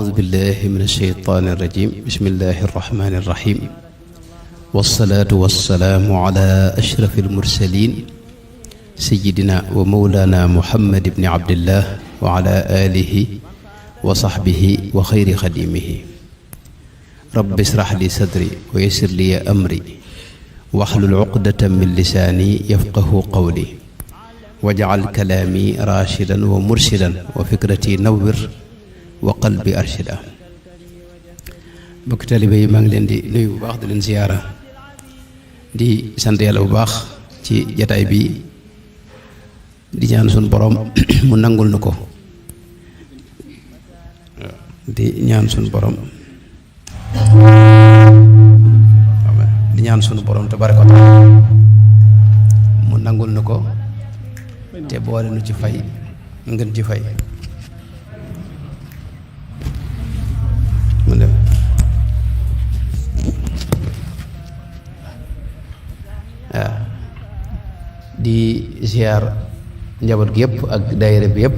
أعوذ بالله من الشيطان الرجيم بسم الله الرحمن الرحيم والصلاة والسلام على أشرف المرسلين سيدنا ومولانا محمد بن عبد الله وعلى آله وصحبه وخير خديمه رب اشرح لي صدري ويسر لي أمري واحلل عقدة من لساني يفقه قولي واجعل كلامي راشدا ومرشدا وفكرتي نور وقلبي أرشدا. bokk taalibe yi maa ngi leen di nuyu bu baax di leen ziyaara di sant yàlla bu baax ci jataay bi di ñaan suñu borom mu nangul nu ko di ñaan suñu borom tabaaraka wa taala mu nangul nu ko te boole nu ci fay ngeen ci fay mu dem waaw di ziar njaboot gi yëpp ak daayira bi yëpp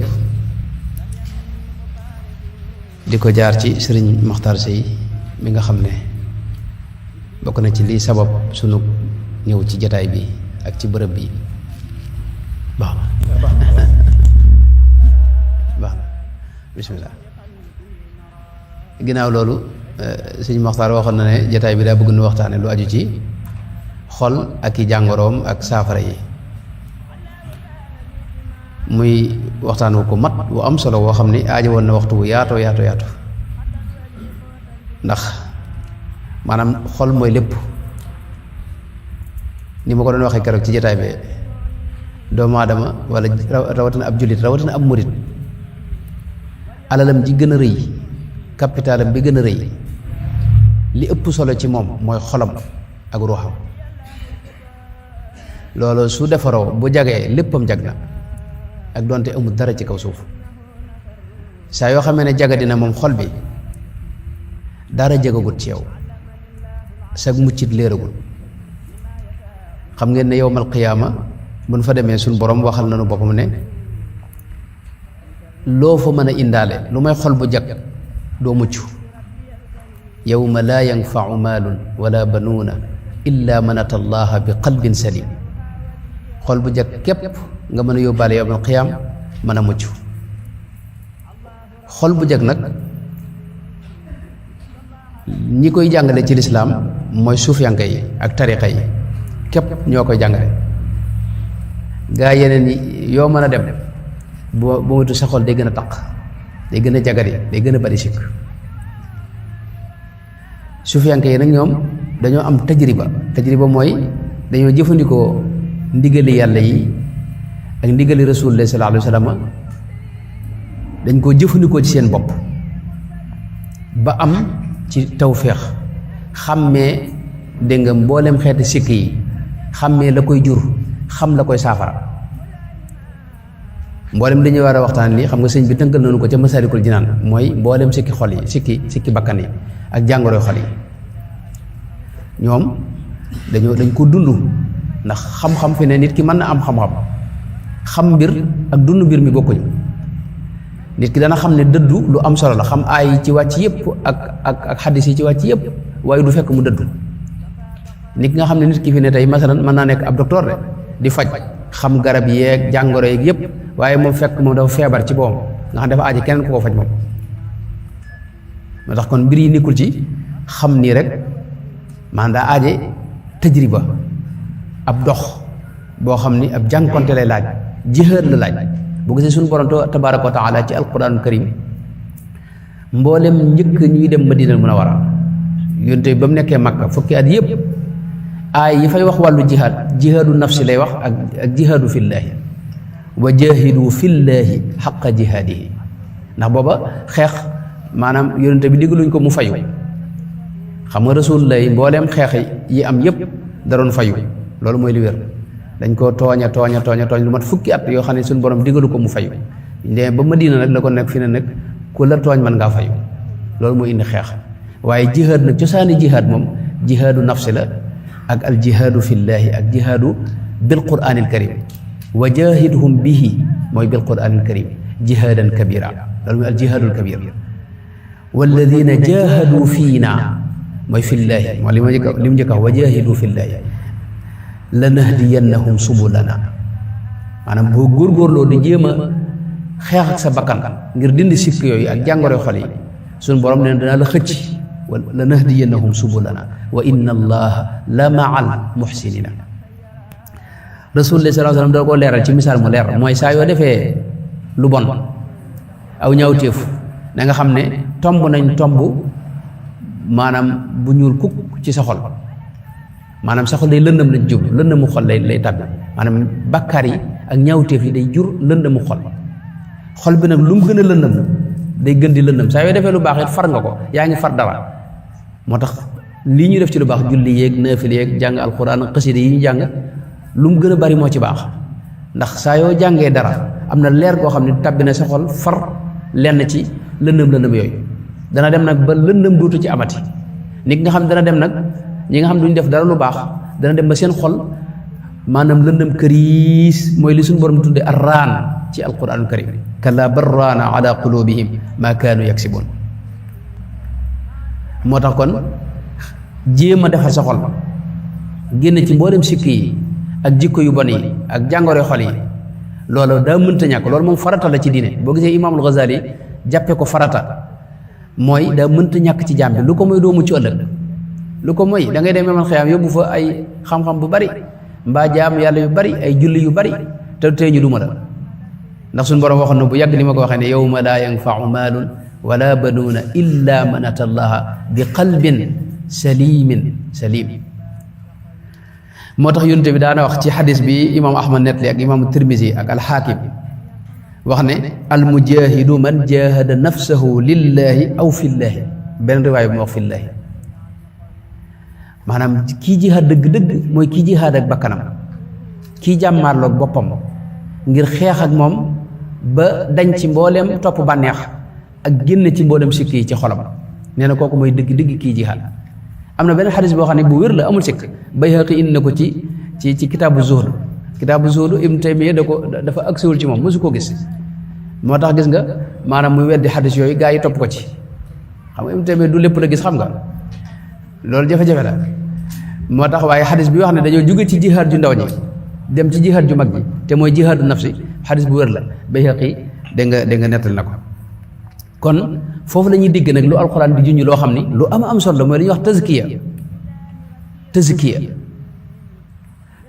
di ko jaar ci sëriñ Maxtaar Sey mi nga xam ne bokk na ci lii sabab sunu ñëw ci jataay bi ak ci bërëb bi baax na bismillah. ginnaaw loolu sëñ Maxtaar waxoon na ne jataay bi daa bëgg nu waxtaane lu aju ci xol ak i jàngoroom ak saafara yi muy waxtaan wu ko mat wu am solo woo xam ni aajo woon na waxtu wu yaatoo yaatu ndax maanaam xol mooy lépp ni ma ko doon waxee keroog ci jataay bi doomu aadama wala rawatina ab jullit rawatina ab murit alalam ji gën a rëy capitalam bi gën a rëy li ëpp solo ci moom mooy xolam ak ruuxam loolu su defaroo bu jagee léppam jag na ak doonte amul dara ci kaw suuf saa yoo xamee ne jaga dina moom xol bi dara jagagut ci yow sag muccit léeragul xam ngeen ne yowmal qiyaama buñ fa demee suñ borom waxal nañu boppam ne loo fa mën a indaale lu may xol bu jag doo mucc yawma laa yanfau maalun wala banuuna illa man ata allaha bi qalbin salim xol bu jag képp nga mën a yóbbaale yawmal qiyaam mën a mucc xol bu jag nag ñi koy jàngale ci lislaam mooy suufiyanke yi ak tariqa yi képp ñoo koy jàngale gaa yeneen yi yoo mën a dem boo mutu sa xol day gën a taq day gën a jagari day gën a bari sikk suufiyanke yi nag ñoom dañoo am tajriba mooy dañoo jëfandikoo ndigali yàlla yi ak ndigali rasulullah sallallahu alayhi wa sallam dañ koo jëfandikoo ci seen bopp ba am ci tawféex xàmmee dégg nga mboolem xeeti sikk yi xàmmee la koy jur xam la koy saafara mboolem dañuy war a waxtaan lii xam nga sëñ bi tënkal nañu ko ca Masaalikul Jinaan mooy mboolem sikki xol yi sikki bakkan yi ak jàngoroy xol yi ñoom dañ ko dund ndax xam-xam fi ne nit ki mën na am xam-xam xam mbir ak dund mbir mi bokkuñ nit ki dana xam ne dëddu lu am solo la xam aay yi ci wàcc yëpp ak xaddis yi ci wàcc yëpp waaye du fekk mu dëddu nit ki nga xam ne nit ki fi ne tey masalan mën naa nekk ab docteur de di faj xam garab yeeg jàngoro yeeg yëpp waaye moom fekk moom dafa feebar ci boppam nga xam dafa aaji keneen ku ko faj moom moo tax kon mbir yi nekkul ci xam nii rek maanaam daa aaje tajriba ab dox boo xam ni ab jànkonte lay laaj jihaad la laaj bu gisee suñu borom tabaaraka wa taala ci alquranul karim mboolem njëkk ñuy dem Madinal Munawwara yonte ba mu nekkee Makka fukki at yëpp aay yi fay wax wàllu jihaadu nafsi lay wax ak jihaadu fillaahi wa jahidu fillaahi xaqa jihaadihi ndax booba xeex maanaam yonente bi diggaluñ ko mu fayu xam nga rasulullah mbooleem xeex yi am yëpp da doon fayu loolu mooy li wér dañ ko tooñ lu mat fukki at yoo xam ne suñu borom diggalu ko mu fayu ndee ba Madina nag la ko nekk fi ne nag ku la tooñ mën ngaa fayu loolu mooy indi xeex waaye jihaad nag cosaani jihaad moom jihaadu nafsi la ak al jihaadu fillaahi ak jihaadu bil quraanil karim wa jaahidhum bihi mooy bil quraanil karim jihaadan kabira loolu mooy al jihaadul kabir walladina jahadu fiina mooy fillaahi mooy li mu njëkk a wax wa jahidu fillaahi lanahdiyannahum subulana maanaam boo góorgóorloo di jéem a xeex ak sa bakkan ngir dindi sikk yooyu ak jàngoro xol yi suñu borom ne danaa la xëcc lanahdiyannahum subulana wa inna allaha la ma'al muhsinina rasulullah sallallahu alayhi wasallam da ko leeral ci misaal mu leer mooy saa yoo defee lu bon aw ñaawteef da nga xam ne tomb nañ tomb maanaam bu ñuul kukk ci sa xol maanaam sa xol day lëndëm lañ jublu lëndëmu xol lay tàbbi maanaam bakkaar yi ak ñaawteef yi day jur lëndëmu xol bi nag lu mu gën a lëndëm day gën di lëndëm saa yoo defee lu baax it far nga ko yaa ngi far dara moo tax lii ñu def ci lu baax julli yeeg naafil yeeg jàng alxuraan xasida yi ñu jàng lu mu gën a bari moo ci baax ndax saa yoo jàngee dara am na leer goo xam ne tàbbi na sa xol far lenn ci lëndëm yooyu dana dem nag ba lëndëm dootu ci amati nit nga xam dana dem nag ñi nga xam duñ def dara lu baax dana dem ba seen xol maanaam lëndëm këriis mooy li suñu borom tudde arraan ci alquranul karim kalla barraana ala qulubihim ma kaanu yaksibun moo tax kon jéem a defar sa xol génn ci mboolem sikk yi ak jikko yu bon yi ak jàngoro xol yi loolu daa mënta ñàkk loolu moom farata la ci diine boo gisee imaamul Ghazali jàppe ko farata mooy daa mënta ñàkk ci jaam bi lu ko mooy doo mucc ëllëg lu ko mooy da ngay dem yomal xiyaam yóbbu fa ay xam-xam bu bari mbaa jaam yàlla yu bari ay julli yu bari te tey ñu duma la ndax suñu borom waxoon na bu yàgg li ma ko waxee ne yawma laa yanfau maalun wala banuuna illa man ata allaha bi qalbin salim moo tax yonent bi daana wax ci xadis bi imaam ahmad netli ak imaam tirmisi ak alxaakim wax ne almujahidu man jahada nafsahu lillahi aw fillaahi benn riwaay bu ma wax fillaahi maanaam kii jihaad dëgg-dëgg mooy kii jihaad ak bakkanam kii jàmmaarloog boppam ngir xeex ak moom ba dañ ci mbooleem topp bànneex ak génn ci mbooleem sikk yi ci xolam nee na kooku mooy dëgg-dëgg kii jihaad am na benn xadis boo xam ne bu wér la amul sikk Bayhaqi indi na ko ci kitaabu zuhd Ibn Taymiyya dafa agsiwul ci moom mosu koo gis moo tax gis nga maanaam muy weddi xadis yooyu gaa yi topp ko ci xam nga Ibn Taymiyya du lépp la gis xam nga loolu jafe-jafe la moo tax waaye xadis bi wax ne dañoo jóge ci jihaad ju ndaw ji dem ci jihaad ju mag ji te mooy jihaadu nafsi xadis bu wér la Bayhaqi dégg nga nettal na ko kon foofu la ñuy dégg nag lu alxuraan di junj loo xam ni lu am solo la mooy li ñuy wax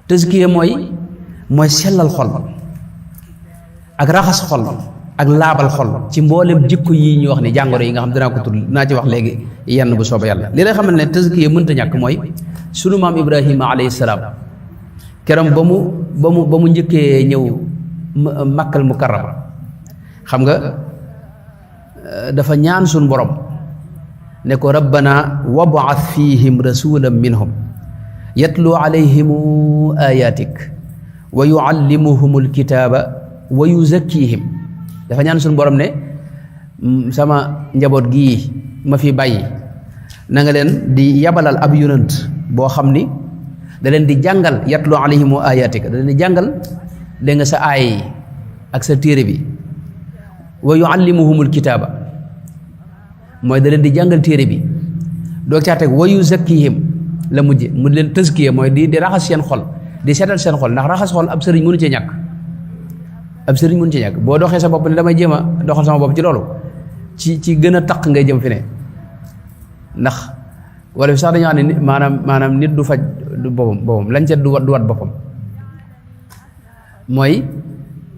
tazkiya mooy sellal xol ak raxas xol ak laabal xol ci mboolem jikko yi ñu wax ni jàngoro yi nga xam dinaa ko tudd dinaa ci wax léegi yenn bu soobee yàlla li lay xamal ne tazkiya mënta ñàkk mooy sunu maam Ibrahima alayhi salaam keroog ba mu njëkkee ñëw Makkal Mukarrama xam nga dafa ñaan suñu borom ne ko rabbana wab'ath fihim rasulan minhum yatlu alayhim ayatik wa yuallimuhum alkitaba wa yuzakkihim dafa ñaan suñu borom ne sama njaboot gii ma fi bàyyi na nga leen di yabalal ab yonant boo xam ni da leen di jàngal yatlu alayhim ayatik da leen di jàngal dégg nga sa aay yi ak sa téere bi wa yuallimuhumul kitaaba mooy da leen di jàngal téere bi doo caa teg wa yuzakkihim la mujje mu leen tazkiya mooy di raxas seen xol di seetal seen xol ndax raxas xol ab sëriñ mënu cee ñàkk boo doxee sa bopp ne damay jéem a doxal sama bopp ci loolu ci gën a taq ngay jëm fi ne ndax wala fi sax dañoo xam ne maanaam nit du faj du boppam lañ ca du wat boppam mooy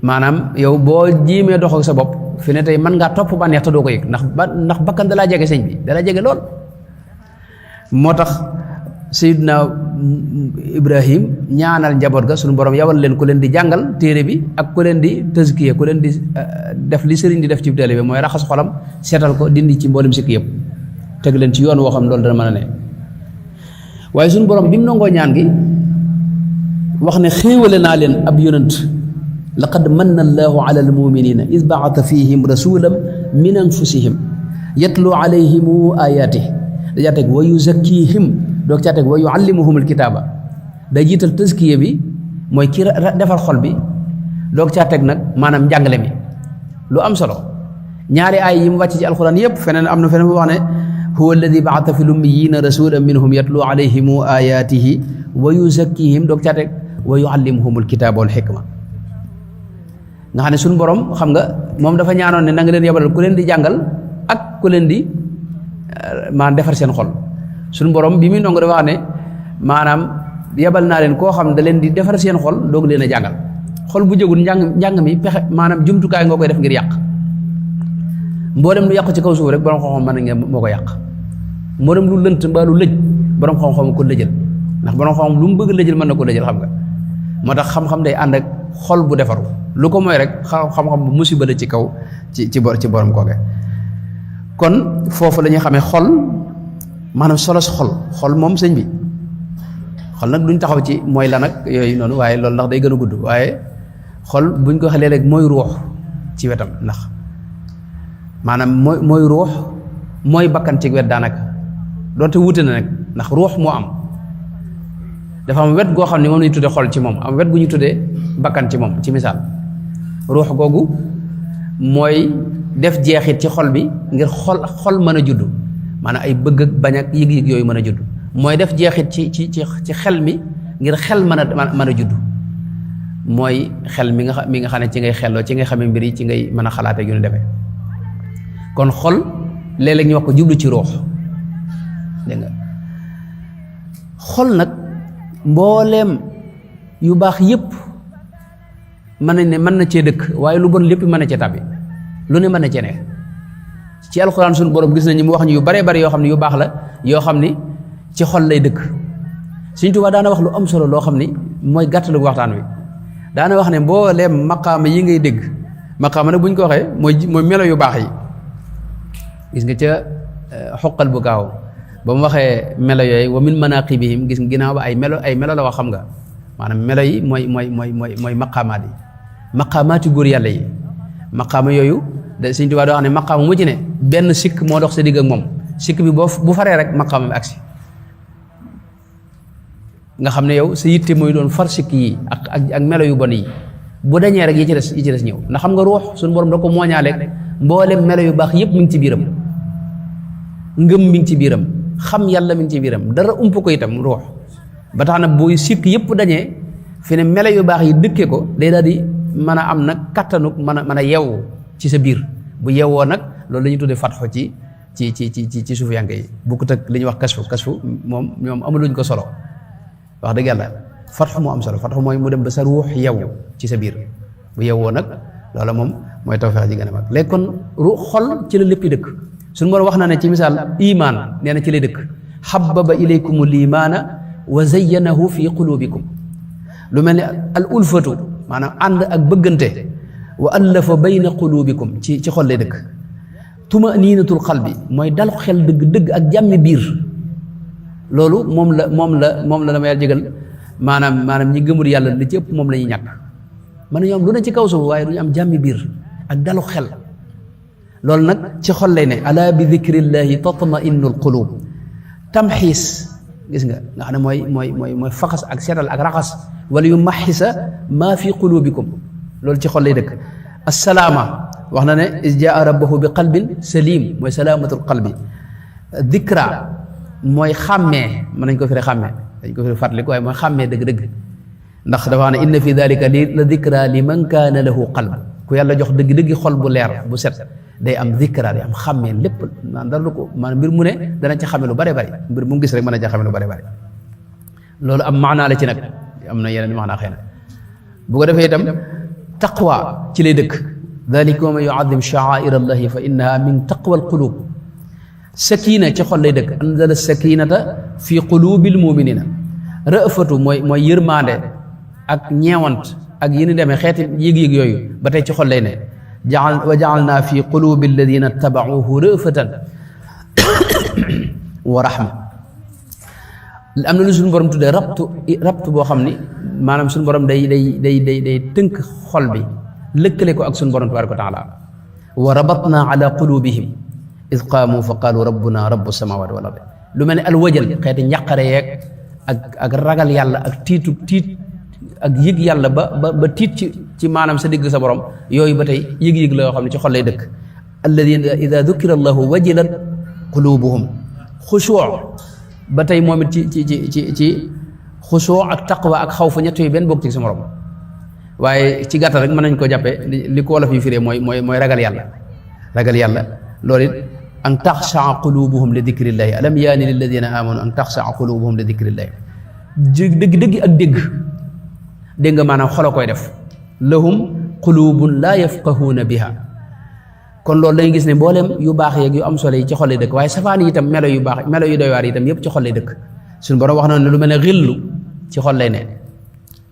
maanaam yow boo jiimee dox ak sa bopp fi ne tey mën ngaa topp bànneex te doo ko yëg ndax bakkan dalaa jege sëñ bi dalaa jege lool moo tax Seydina Ibrahim ñaanal njaboot ga suñu borom yawal leen ku leen di jàngal téere bi ak ku leen di tazkiya ku leen di def li sëriñ di def ci téere bi mooy raxas xolam seetal ko dindi ci mboolem sikk yëpp teg leen ci yoon woo xam loolu dana mën a ne waaye suñu borom bi mu nangoo ñaan gi wax ne xéewale naa leen ab yonant laqad manna allahu ala almuminina id baata fihim rasulan min anfusihim yatlu alayhim ayatih dajaa teg wa yuzakkihim doog caa teg wa yuallimuhum alkitaaba day jiital tazkiya bi mooy ki defar xol bi doog caa teg nag maanaam njàngale mi lu am solo ñaari ay yi mu wàcc ci alquran yépp feneen am na feneen bu wax ne huwa alladi ba'atha fil ummiyina rasulan minhum yatlu alayhim ayatihi wa yuzakkihim doog ca teg wa yuallimuhumul kitaba wal hikma nga xam ne suñu borom xam nga moom dafa ñaanoon ne na nga leen yebalal ku leen di jàngal ak ku leen di maanaam defar seen xol suñu borom bi muy ndongo dafa wax ne maanaam yebal naa leen koo xam da leen di defar seen xol doog leen a jàngal xol bu jëgul njàng mi pexe maanaam jumtukaay ngoo koy def ngir yàq mboolem lu yàqu ci kaw suuf rek borom xam-xam mën na moo ko yàq mboolem lu lënt mbaa lu lëj borom xam-xam ko lëjal ndax borom xam-xam lu mu bëgg lëjal mën na ko lëjal xam nga moo tax xam-xam day ànd ak xol bu defaru lu ko mooy rek xam-xam bu musiba la ci kaw ci borom kooke kon foofu la ñuy xamee xol maanaam solos xol moom sëñ bi xol nag duñ taxaw ci mooy lan ak yooyu noonu waaye loolu ndax day gën a gudd waaye xol buñ ko xalee rek mooy ruux ci wetam ndax maanaam mooy ruux mooy bakkan ci wet daanaka doonte wuute na nag ndax ruux moo am dafa am wet goo xam ne moom lañu tuddee xol ci moom am wet gu ñu tuddee bakkan ci moom ci misaal ruux googu mooy def jeexit ci xol bi ngir xol mën a judd maanaam ay bëgg ak bañ ak yëg-yëg yooyu mën a judd mooy def jeexit ci xel mi ngir xel mën a judd mooy xel mi nga xam ne ci ngay xelloo ci ngay xamee mbir yi ci ngay mën a xalaatee yu ñu defee kon xol léeg-léeg ñu wax ko jublu ci ruux dégg nga xol nag mbooleem yu baax yépp mën nañ ne mën na cee dëkk waaye lu bon lépp mën na cee tàbbi lu ne mën na cee ne ci alxuraan suñu borom gis nañu mu wax ñu yu bare bare yoo xam ne yu baax la yoo xam ni ci xol lay dëkk Sëñ Tuubaa daana wax lu am solo loo xam ni mooy gàttalu waxtaan wi daana wax ne mbooleem maqaama yi ngay dégg maqaama nag bu ñu ko waxee mooy melo yu baax yi gis nga ca xoqal bu gaaw ba mu waxee melo yooyu wa min manaqibihim gis nga ginnaaw ba ay melo la wax xam nga maanaam melo yi mooy maqaamaat yi maqaamaati góor yàlla yi maqaama yooyu da Sëñ Tuubaa doo wax ne maqaama mu ci ne benn sikk moo dox sa digg ak moom sikk bi bu faree rek maqaama bi agsi nga xam ne yow sa yitte mooy doon far sikk yi ak melo yu bon yi bu dañee rek yi ci des ñëw ndax xam nga ruux suñu borom da ko mooñaaleeg mboolem melo yu baax yépp mi ngi ci biiram ngëm mi ngi ci biiram xam yàlla mi ngi ci biiram dara ump ko itam ruux ba tax na booy sikk yépp dañee fi ne melo yu baax yi dëkkee ko day daal di mën a am nag kattanuk mën a yeewu ci sa biir bu yeewoo nag loolu la ñuy tuddee fatxu ci suufiyanke yi bokkut ak li ñuy wax kasfu moom ñoom amaluñ ko solo wax dëgg yàlla fatxu moo am solo fatxu mooy mu dem ba sa ruux yeewu ci sa biir bu yeewoo nag loola moom mooy tawfeex ji gën a mag léegi kon xol ci la lépp dëkk suñu borom wax na ne ci misaal iman nee na ci lay dëkk xabbaba ilaykumul imaana wa zayyanahu fi qulubikum lu mel ni al ulfatu maanaam ànd ak bëggante wa allafa bayna qulubikum ci xol lay dëkk tumaniinatul qalbi mooy dal xel dëgg ak jàmmi biir loolu moom la dama yàlla jégal maanaam ñi gëmul yàlla li ci ëpp moom la ñuy ñàkk man ñoom lu ne ci kaw suuf waaye du ñu am jàmmi biir ak dalu xel loolu nag ci xol lay ne ala bi dhikrillahi tatma'innul qulub tamxiis gis nga xam ne mooy faxas ak seetal ak raxas wala yu maxisa maa fi qulubikum loolu ci xol lay dëkk assalaama wax na ne is jaa rabbahu bi qalbin salim mooy salaamatul qalbi dhikra mooy xàmmee mën nañ ko firi xàmmee dañ ko firi fàttaliku waaye mooy xàmmee dëgg-dëgg ndax dafa wax ne inna fi dalika la dhikra liman kaana lahu qalb ku yàlla jox dëgg-dëgg xol bu leer bu set day am dhikra day am xàmmee lépp maanaam dara lu ko maanaam mbir mu ne dana ci xame lu bare bari mbir mu gis rek mën a ca xame lu bare bari loolu am maanaa la ci nag am na yeneen maanaa xëy na bu ko defee itam taqwa ci lay dëkk dalika wa man yu'azzim sha'a'ira allahi fa innaha min taqwa al qulub sakina ci xol lay dëkk anzala sakinata fi qulubil muminina ra'fatu mooy yërmande ak ñeewant ak yi ni demee xeeti yëg-yëg yooyu ba tey ci xol lay ne wa ja'alna fi qulubi alladina tabauhu ra'fatan wa rahma am na lu suñu borom tuddee rabtu boo xam ni maanaam suñu borom day tënk xol bi lëkkale ko ak suñu borom tabaraka wa taala wa rabatna ala qulubihim id qaamu fa qaalu rabbuna rabbu samawati wal ardi lu mel ne alwajal xeeti njàqare yeeg ak ragal yàlla ak tiit ak yëg yàlla ba tiit ci maanaam sa digg sa borom yooyu ba tey yëg-yëg la yoo xam ne ci xol lay dëkk alladina ida dukira allahu wajilat qulubuhum xushuu ba tey moom it ci xushuu ak taqwa ak xawf ñett yooyu benn bokk ci sa morom waaye ci gàttal rek mën nañ ko jàppee li ko wolof yi firee mooy ragal yàlla loolu it an taxshaa qulubuhum li dikrillahi alam yaani lilladina amanu an taxshaa qulubuhum li dikrillahi dëgg ak dégg nga maanaam xolo koy def lahum qulubun laa yafqahuuna biha kon loolu dañuy gis ne mboolem yu baax yeeg yu am solo yi ci xol lay dëkk waaye safaan yi itam melo yu doy waar yi itam yëpp ci xol lay dëkk suñu borom wax na ne lu mel ne xillu ci xol lay ne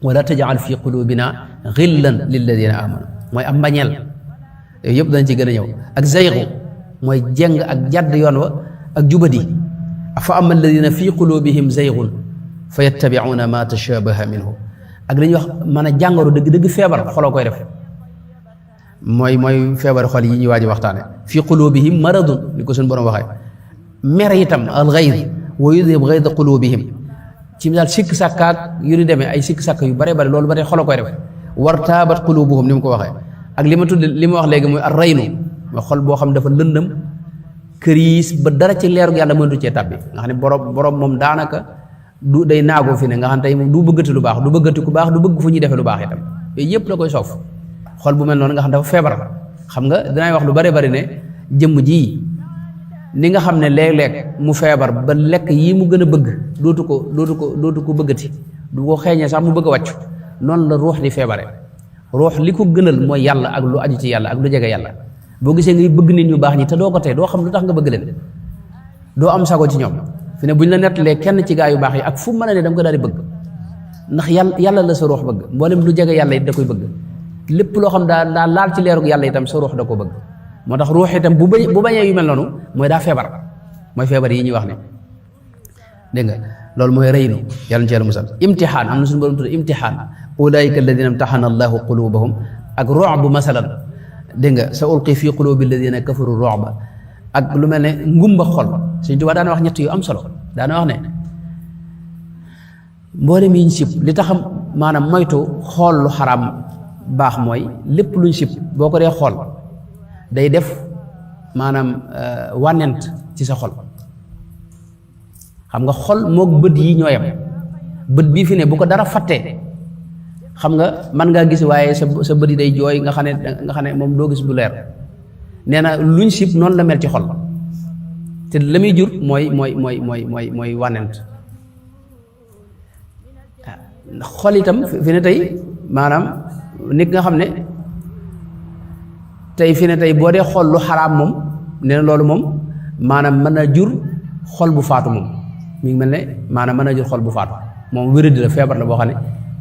wala tajal fi qulubina xillan lilladina amanu mooy am mbañeel yooyu yëpp dañ ci gën a ñëw ak zaygu mooy jeng ak jadd yoon wa ak jubadi fa ama alladina fi qulubihim zaygun fa yattabiuna ma tashabaha minhu ak li ñuy wax mën a jàngoro dëgg feebar xoloo koy def mooy feebar xol yi ñuy waaj waxtaane fi qulubihim maradun li ko suñu borom waxee mer itam al ghayz wa yudhib ghayza qulubihim ci misaal sikk sàkkaak yu ni demee ay sikk sàkk yu bare loolu ba tey xoloo koy def war taabat qulubuhum ni mu ko waxee ak li ma wax léegi mooy ar raynu mooy xol boo xam dafa lëndëm këriis ba dara ci leeru yàlla mënatu cee tàbbi nga xam ne borom moom daanaka du day naagoo fi ne nga xam tey moom du bëggati lu baax du bëggati ku baax du bëgg fu ñuy defee lu baax itam yooyu yëpp la koy soof xol bu mel noonu nga xam dafa feebar xam nga dinaay wax lu bari ne jëmm ji ni nga xam ne léeg-léeg mu feebar ba lekk yii mu gën a bëgg dootu ko bëggati du ko xeeñee sax mu bëgg a wàccu noonu la ruux di feebare ruux li ko gënal mooy yàlla ak lu aju ci yàlla ak lu jege yàlla boo gisee ngay bëgg nit ñu baax ñi te doo ko tey doo xam lu tax nga bëgg leen doo am sago ci ñoom fi ne buñ la nettalee kenn ci gaa yu baax yi ak fu mën a ne da nga ko daal di bëgg ndax yàlla la sa ruux bëgg mboolem lu jege yàlla it da koy bëgg lépp loo xam daa laal ci leerug yàlla itam sa ruux da ko bëgg moo tax ruux itam bu bañee yu mel noonu mooy daa feebar mooy feebar yi ñuy wax ne dégg nga loolu mooy rëynu yàlla na ci yàlla musal imtixaan am na suñu borom tudd imtixaan ulaika alladina imtaxana allahu qulubahum ak ru'bu masalan dégg nga sa ulqi fi qulubi alladina kafaru ru'ba ak lu mel ne ngumba xol Sëñ Tuubaa daana wax ñett yu am solo daana wax ne mboolem yi ñu sib li tax maanaam moytu xool lu xaraam baax mooy lépp luñ sib boo ko dee xool day def maanaam wànnent ci sa xol xam nga xol mook bët yi ñoo yem bët bii fi ne bu ko dara fattee xam nga mën ngaa gis waaye sa bët yi day jooy nga xam ne moom doo gis bu leer nee na luñ sib noonu la mel ci xol te la muy jur mooy wànnent xol itam fi ne tey maanaam nit nga xam ne tey fi ne tey boo dee xool lu xaraam moom nee na loolu moom maanaam mën a jur xol bu faatu moom mi ngi mel ne maanaam mën a jur xol bu faatu moom wéradi la feebar la boo xam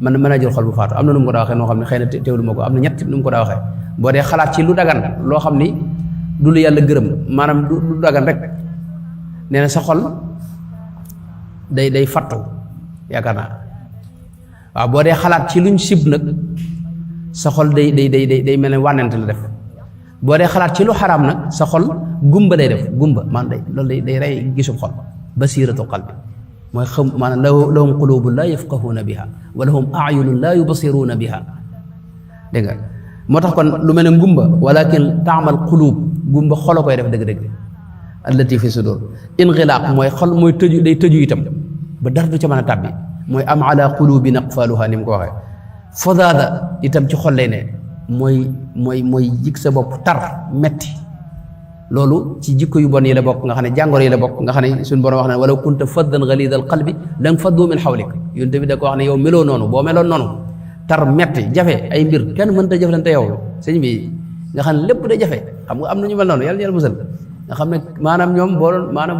ne mën a jur xol bu faatu am na nu mu ko daa waxee noo xam ne xëy na teewlu ma ko am na ñett nu mu ko daa waxee boo dee xalaat ci lu dagan loo xam ni du lu yàlla gërëm maanaam du dagan rek nee na sa xol day fattu yaakaar naa waaw boo dee xalaat ci luñ sib nag sa xol day mel ne wànnent la def boo dee xalaat ci lu xaraam nag sa xol gumba day def gumba man loolu day rey gisub xol basiratu qalbi mooy xam maanaam lahum qulubun laa yafqahuuna biha wa lahum ayunun laa yubsiruuna biha dégg nga moo tax kon lu mel ne ngumba walakin taamal qulub gumba xolo koy def dëgg-dëgg allati fi sudur inxilaaq mooy xol mooy tëju day tëju itam ba dara du ca mën a tàbbi mooy am ala qulubin aqfaluha ni mu ko waxee fodaada itam ci xol lay ne mooy jik sa bopp tar metti loolu ci jikko yu bon yi la bokk nga xam ne jàngoro yi la bokk nga xam ne suñu borom wax ne walaw kunta faddan galidal qalbi lan faddu min xawlik yonent bi da ko wax ne yow meloo noonu boo meloon noonu tar metti jafe ay mbir kenn mënta jëflante yow sëñ bi nga xam ne lépp day jafe xam nga am na ñu mel noonu yàlla musal nga xam ne maanaam ñoom boo doon maanaam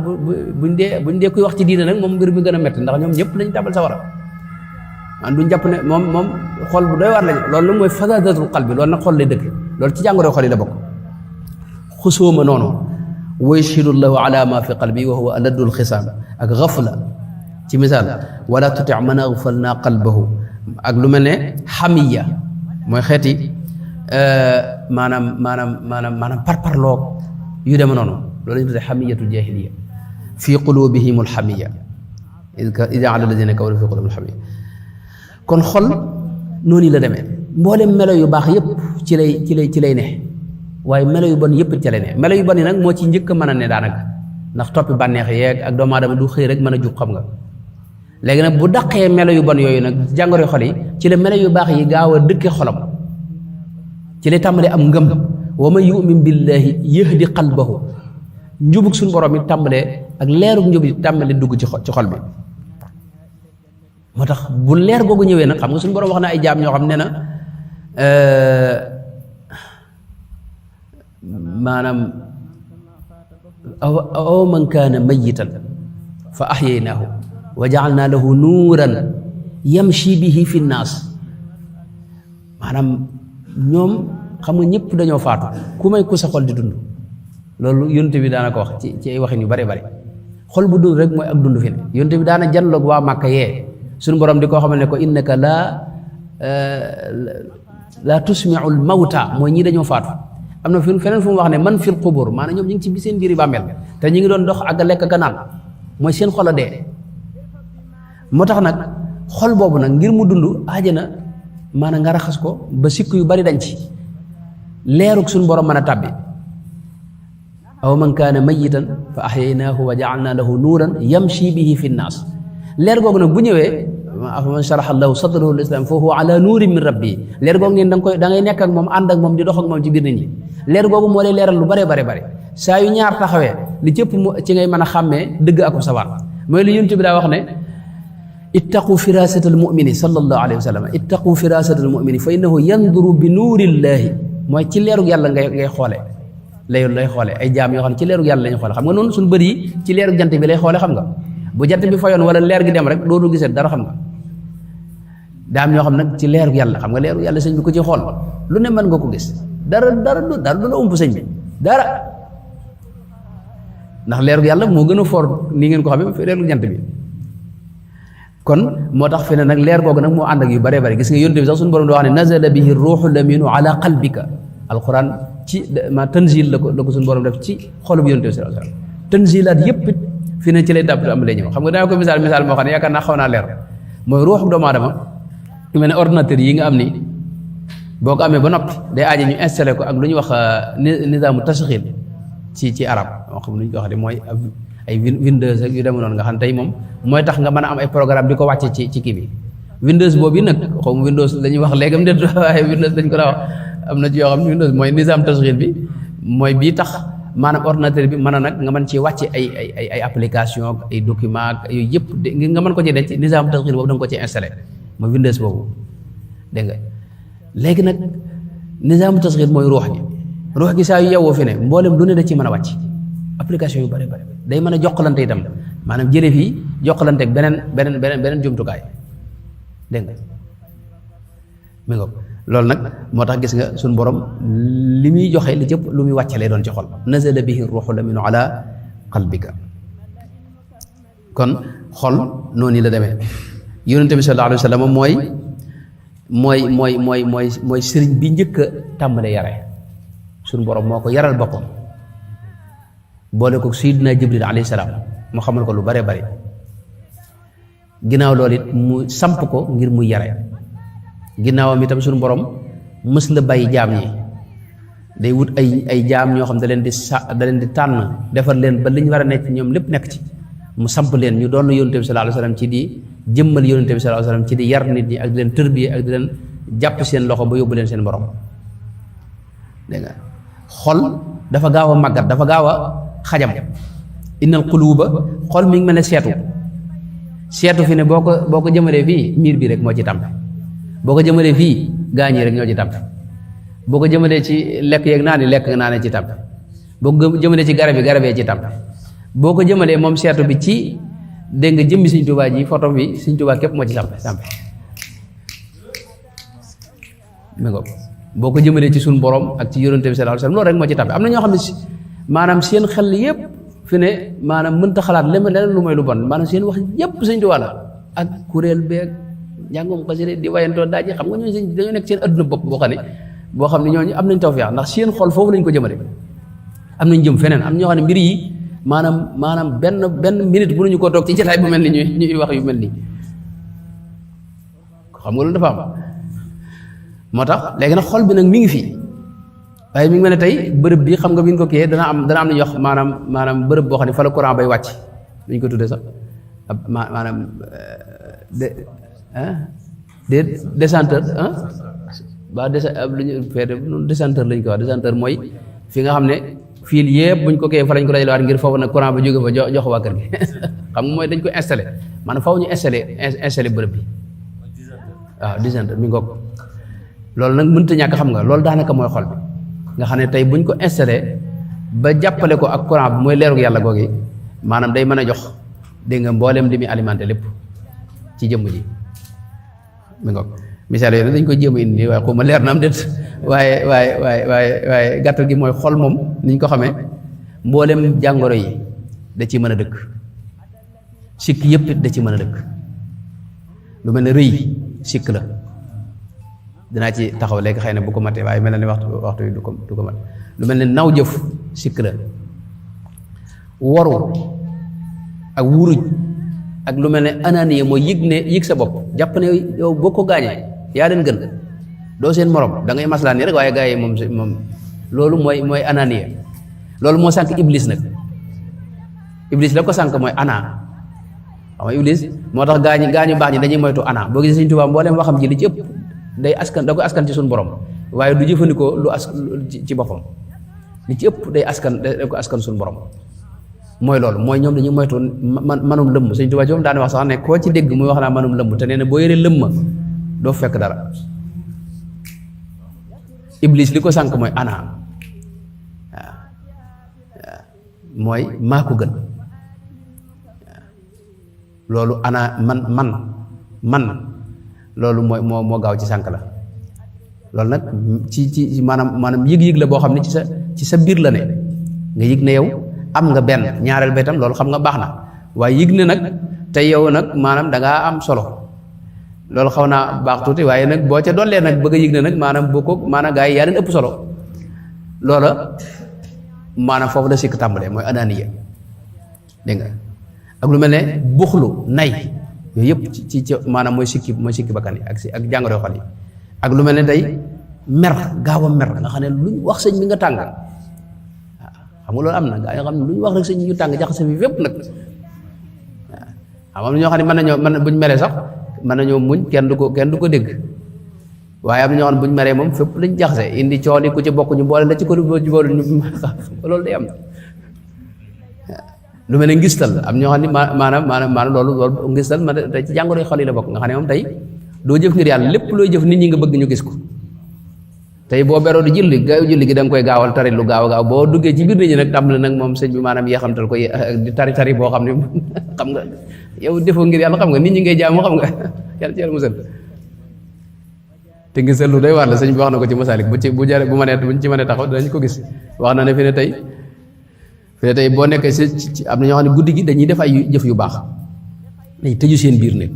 buñ dee kuy wax ci diine nag moom mbir mi gën a metti ndax ñoom ñëpp lañ tàbbal sawara man duñ jàpp ne moom xol bu doy waar lañ loolu mooy fasadatul qalbi loolu nag xol lay dëkk loolu ci jàngoro xol yi la bokk xusóoma noonu wa yashhadu llahu ala ma fi qalbi wa huwa aladul xisaam ak xafla ci misaal wala tuti man agfalna qalbahu ak lu mel ne xamiya mooy xeeti maanaam parparloo yu deme noonu loolu lañu tuddee xamiyatul jahiliya fi qulubihim alxamiya id jaala alladina kafaru fi qulubihim alxamiya kon xol noonu la demee mboolem melo yu baax yépp ci lay ne waaye melo yu bon yëpp ca la ne melo yu bon yi nag moo ci njëkk a mën a ne daanaka ndax toppi bànneex yeeg ak doomu aadama du xëy rek mën a jug xam nga léegi nag bu daqee melo yu bon yooyu nag jàngoro xol yi ci la melo yu baax yi gaaw a dëkke xolam ci la tàmbalee am ngëm wa man yu'min billahi yahdi qalbahu njubug suñu borom yi tàmbalee ak leerug njub yi tàmbalee dugg ci xol bi moo tax bu leer googu ñëwee nag xam nga suñu borom wax na ay jaam ñoo xam ne na maanaam aw man kaana mayitan fa ahyaynaahu wa ja'alnaa lahu nuuran yamshi bihi fi nnaas maanaam ñoom xam nga ñëpp dañoo faatu ku may ku sa xol di dund loolu yonent bi daana ko wax ci ay waxin yu bare bare xol bu dund rek mooy ak dund fi ne yonent bi daana janloog waa Màkka yee suñu borom di koo xamal ne ko innaka laa tusmi'ul mawta mooy ñii dañoo faatu am na feneen fu mu wax ne man fil qubur maanaam ñoom ñu ngi ci seen biiri bàmmeel te ñu ngi doon dox ak a lekk ka naan mooy seen xol a dee moo tax nag xol boobu nag ngir mu dund aajana maanaam nga raxas ko ba sikk yu bari dañ ci leerug suñu borom mën a tàbbi aw man kaana mayitan fa ahyaynaahu wa ja'alnaa lahu nuuran yamshi bihi fi nnaas leer googu nag bu ñëwee afaman sharaha allahu sadrahu lil islam fa huwa ala nuurin min rabbi leer googu neen da ngay nekk ak moom ànd ak moom di dox ak moom ci biir nit ñi leer googu moo lay leeral lu bare bare bare saa yu ñaar taxawee li cëpp ci ngay mën a xàmmee dëgg ak sawar mooy li yonent bi daa wax ne ittaqu firasata al mumini sallallahu alayhi wa sallam ittaqu firasata al mumini fa innahu yanduru bi nuurillaahi mooy ci leerug yàlla ngay xoole lay xoole ay jaam yoo xam ne ci leerug yàlla lañu xoole xam nga noonu suñu bët yi ci leerug jant bi lay xoole xam nga bu jant bi fayoon wala leer gi dem rek dootu gisee dara xam nga daam ñoo xam nag ci leerug yàlla xam nga leerug yàlla sëñ bi ko ci xool lu ne mën nga ko gis dara du la ump sëñ bi dara ndax leerug yàlla moo gën a fort ni ngeen ko xamee leerug jant bi kon moo tax fi ne nag leer googu nag moo ànd ak yu bare bare gis nga yonent bi sax suñu borom doo wax ne nazala bihi ruuxul amiinu ala qalbika alquran ci ma tanzil la ko suñu borom def ci xolub yonent bi sallallahu alayhi wasallam tanzilaat yëpp fi ne ci lay dàpp am lay ñëw xam nga daa ko misaal moo xam ne yaakaar naa xaw naa leer mooy ruuxu doomu aadama yu mel ne ordinateur yi nga am ni boo ko amee ba noppi day aaje ñu installé ko ak lu ñuy wax nizaamu tashxiil ci arab moo xam lu ñu ko wax de mooy ay Windows ak yu demee noonu nga xam tey moom mooy tax nga mën a am ay programme di ko wàcce ci kii bi Windows boobu nag xaw ma Windows la ñuy wax léegam de waaye Windows dañ ko daa wax am na ci yoo xam ne Windows mooy nizaam tashxiil bi mooy bii tax maanaam ordinateur bi mën a nag nga mën ci wàcce ay application ay document ak yooyu yëpp nga mën ko ci denc nizaam tashxiil boobu da nga ko ci installé mooy Windows boobu dégg nga léegi nag nizaam tashxiil mooy ruux gi saa yu yewwoo fi ne mboolem lu ne da ci mën a wàcc application yu bari day mën a jokkalante itam maanaam jële fii jokkalante ak beneen jumtukaay dégg nga mi nga loolu nag moo tax gis nga suñu borom li muy joxe li jëpp lu muy wàcce lay doon ci xol nazala bihi ruuxul amiinu ala qalbika kon xol noonu la demee yonent bi sallallahu alayhi wa sallam mooy sëriñ bi njëkk a tàmbalee yare suñu borom moo ko yaral boppam boole ko Sayyidina Jibril alayhi salaam mu xamal ko lu bare bare ginnaaw loolu it mu samp ko ngir muy yare ginnaawam itam suñu borom mës la bàyyi jaam ñi day wut ay jaam ñoo xam da leen di tànn defar leen ba li ñu war a nekk ñoom lépp nekk ci mu samp leen ñu doon yonent bi sallallahu alayhi wasallam ci di jëmmal yonent bi sallallahu alayhi wasallam ci di yar nit ñi ak di leen tërbiye ak di leen jàpp seen loxo ba yóbbu leen seen borom dégg nga xol dafa gaaw a màggat dafa gaaw a xajam innal quluuba xol mi ngi mel ne seetu fi ne boo ko jëmalee fii miir bi rek moo ci tàmpe boo ko jëmalee fii gaañi rek ñoo ci tàmpe boo ko jëmalee ci lekk yeeg lekk nga naane ci tàmpe boo ko jëmalee ci garabee ci tàmpe boo ko jëmalee moom seetu bi ci dégg nga jëmmi Sëñ Tuubaa ji photo bi Sëñ Tuubaa képp moo ci tàmpe mi ngo boo ko jëmalee ci suñu borom ak ci yonent bi sallallahu alayhi wasallam loolu rek moo ci tàmpe am na ñoo xam ne maanaam seen xel yépp fi ne maanaam mënta xalaat leneen lu mooy lu bon maanaam seen wax yépp Sëñ Tuubaa la ak kuréel beeg njàngum xasida di wayantoo daaj xam nga ñooñu dañoo nekk seen adduna bopp boo xam ne ñooñu am nañ tawfeex ndax seen xol foofu lañ ko jëmale am nañ jëm feneen am ñoo xam ne mbir yi maanaam benn minute bu ñu ko toog ci jotaay bu mel ni ñuy wax yu mel nii xam nga loolu dafa am moo tax léegi nag xol bi nag mi ngi fii waaye mi ngi mel ne tey bërëb bi xam nga bi ñu ko kiyee dana am lu ñuy wax maanaam bërëb boo xam ne fa la courant bay wàcc lu ñu ko tuddee sax maanaam décenteur ba lu ñu feete décenteur lañ ko wax décenteur mooy fi nga xam ne fil yëpp buñ ko kiyee fa lañ ko dajalewaat ngir foofu nag courant ba jóge fa jox waa kër gi xam nga mooy dañ ko installé maanaam faw ñu installé bërëb bi waaw décenteur mi ngoog loolu nag mënta ñàkk xam nga loolu daanaka mooy xol bi nga xam ne tey buñ ko installé ba jàppale ko ak courant bi mooy leerug yàlla googi maanaam day mën a jox dégg nga mboolem li muy alimenté lépp ci jëmm ji mi ngoog misaal yooyu dañ ko jéem a indi waaye xuma leer na am déet waaye gàttal gi mooy xol moom niñ ko xamee mboolem jàngoro yi da ci mën a dëkk sikk yëpp da ci mën a dëkk lu mel ne rëy sikk la dinaa ci taxaw léegi xëy na bu ko matee waaye mel na ni waxtu yi du ko mat lu mel ne naw jëf sikk la waru ak wuruj ak lu mel ne ananiya mooy yëg sa bopp jàpp ne yow boo ko gaañee yaa leen gën doo seen morom da ngay maslaa nii rek waaye gaa yi moom loolu mooy ananiya loolu moo sànk iblis nag iblis la ko sànk mooy ana xam nga iblis moo tax gaañu baax ñi dañuy moytu ana boo gisee Sëñ Tuubaa mbooleem waxam ji li ci ëpp da ko askan ci suñu borom waaye du jëfandikoo lu ci boppam li ci ëpp da ko askan suñu borom mooy loolu mooy ñoom dañuy moytu manum lëmm Sëñ Tuubaa moom daane wax sax ne koo ci dégg muy wax naa manum lëmm te nee na boo yoree lëmma doo fekk dara iblis li ko sànk mooy ana mooy maa ko gën loolu ana man loolu mooy moo gaaw ci sànk la loolu nag ci maanaam yëg-yëg la boo xam ne ci sa biir la ne nga yëg ne yow am nga benn ñaareel ba itam loolu xam nga baax na waaye yëg ne nag te yow nag maanaam dangaa am solo loolu xaw naa baax tuuti waaye nag boo ca dollee nag bëgg a yëg ne nag maanaam boo ko maanaam gaa yi yaa leen ëpp solo loola maanaam foofu la sikk tàmbalee mooy anaaniya dégg nga ak lu mel ne buxlu nay yooyu yëpp ci maanaam mooy sikki bakkan yi ak jàngoro xol yi ak lu mel ne day mer gaaw a mer nga xam ne luñ wax sëñ bi nga tàng waaw xam nga loolu am na gaa yoo xam ne luñ wax rek sëñ bi ñu tàng jaxase bi fépp nag waaw am na ñoo xam ne buñ meree sax mën nañoo muñ kenn du ko dégg waaye am na ñoo xam ne buñ meree moom fépp lañ jaxase indi cooli ku ci bokk ñu boole la ci ko boole ñu loolu day am lu mel ne ngistal am ñoo xam ne maanaam loolu ngistal ma te ci jàngoro xol yi la bokk nga xam ne moom tey doo jëf ngir yàlla lépp looy jëf nit ñi nga bëgg ñu gis ko tey boo beroo di julli gi da nga koy gaawal tari lu gaaw boo duggee ci biir nit ñi nag tàmbali nag moom sëñ bi maanaam yeexamtal ko di tari boo xam ne xam nga yow defoo ngir yàlla xam nga nit ñi ngay jaamu xam nga yàlla ci yàlla musal te ngistal lu doy waar la sëñ bi wax na ko ci Masaalik buñ ci mënee taxaw danañ ko gis wax na ne fi ne tey boo nekkee ci am na ñoo xam ne guddi gi dañuy def ay jëf yu baax dañ tëju seen biir néeg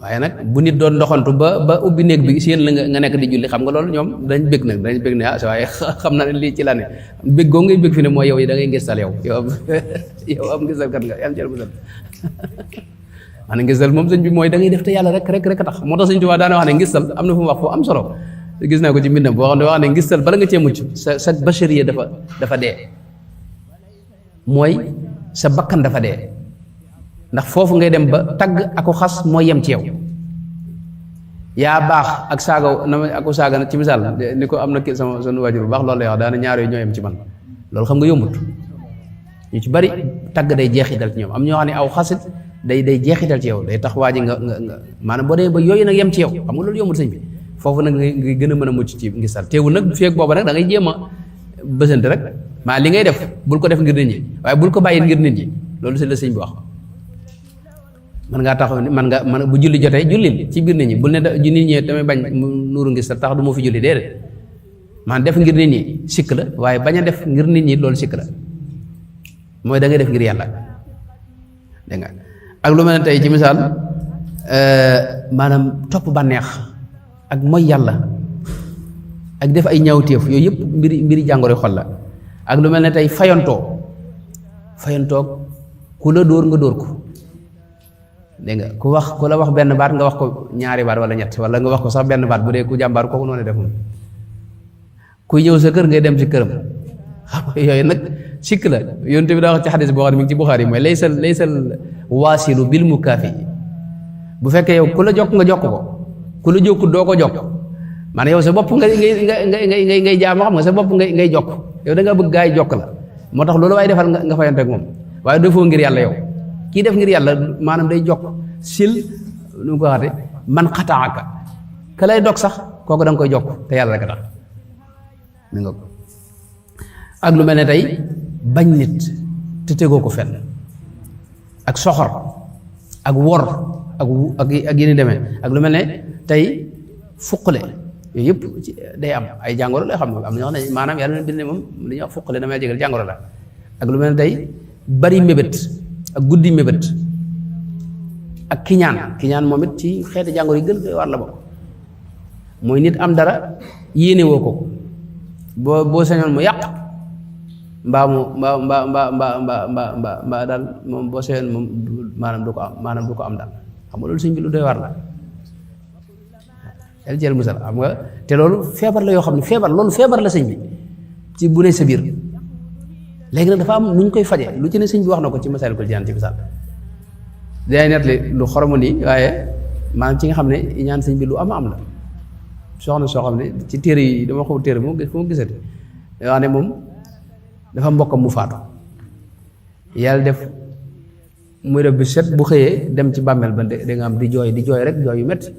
waaye nag bu nit doon doxantu ba ubbi néeg bi seen la nga nekk di julli xam nga loolu ñoom dañ bëgg ne ah waaye xam na ne lii ci la ne bëgg goo ngay bëgg fi ne mooy yow yi da ngay ngistal yow am ngistal kat nga am ci musal maanaam ngistal moom sëñ bi mooy da ngay def te yàlla rek tax moo tax sëñ Tuubaa daana wax ne ngistal am na fu mu wax foo am solo gis naa ko ci mbindam boo xam ne wax ne ngistal bala nga cee mucc sa bachariya dafa dee mooy sa bakkan dafa dee ndax foofu ngay dem ba tagg ako xas mooy yem ci yow yaa baax ak saaga ci misaal ni ko am na ki sama waajur bu baax loolu lay wax daana ñaar yooyu ñoo yem ci man loolu xam nga yombut ñu ci bari tagg day jeexital ci ñoom am ñoo xam ne aw xasit day jeexital ci yow day tax waa ji nga maanaam boo demee ba yooyu nag yem ci yow xam nga loolu yombut sëñ bi foofu nag ngay gën a mën a mucc ci ngistal teewul nag feek booba nag da ngay jéem a bësante rek maa li ngay def bul ko def ngir nit ñi waaye bul ko bàyyi ngir nit ñi loolu c'est la sëñ bi wax man ngaa taxaw ni man bu julli jotee jullil ci biir nit ñi bul ne nit ñi damay bañ nuuru ngistal tax du ma fi julli déedéet man def ngir nit ñi sikk la waaye bañ a def ngir nit ñi loolu sikk la mooy da ngay def ngir yàlla dégg nga ak lu mel ne tey ci misaal maanaam topp bànneex ak mooy yàlla ak def ay ñaawteef yooyu yëpp mbiri jàngoro xol la ak lu mel ne tey fayantoo ku la dóor nga dóor ko dégg nga ku la wax benn baat nga wax ko ñaari baat wala ñett wala nga wax ko sax benn baat bu dee ku jàmbaar kooku noonu def moom kuy ñëw sa kër ngay dem ci këram xam nga yooyu nag sikk la yonent bi daa wax ci xadis boo xam ne mi ngi ci Buxaari mooy laysal waasilu bil mukaafi bu fekkee yow ku la jokk nga jokk ko ku la jokkut doo ko jokk maanaam yow sa bopp ngay jaam xam nga sa bopp ngay jokk yow da nga bëgg gaa yi jokk la moo tax loolu waaye defal nga fayante ak moom waaye defoo ngir yàlla yow kii def ngir yàlla maanaam day jokk sil nu mu ko waxate man xataaka ka lay dog sax kooku da nga koy jokk te yàlla rek a tax mi nga ko ak lu mel ne tey bañ nit te tegoo ko fenn ak soxor ak wor ak yéni demee ak lu mel ne tey fuqale yooyu yëpp day am ay jàngoro lay xam am na ñoo xam ne maanaam yàlla na bind ne moom li ñuy wax fuqale damay jégal jàngoro la ak lu mel ne tey bari mébét ak guddi mébét ak kiñaan moom it ci xeeti jàngoro yi gën koy war la bokk mooy nit am dara yéene woo ko boo sañoon mu yàq mbaa daal moom boo sañoon moom maanaam du ko am daal xam nga loolu sëñ bi lu doy war la yàlla jël musal xam nga te loolu feebar la yoo xam ne feebar la sëñ bi ci bu ne sa biir léegi nag dafa am nu ñu koy faje lu ci ne sëñ bi wax na ko ci Masaalikul Jinaan ci misaal day nettali lu xoromu nii waaye maanaam ci nga xam ne ñaan sëñ bi lu am la soxna soo xam ne ci téere yi dama xaw téere fu mu gisati wax ne moom dafa mbokkam mu faatu yàlla def muy def bi set bu xëyee dem ci bàmmeel ba da nga am di jooy rek jooy yu métti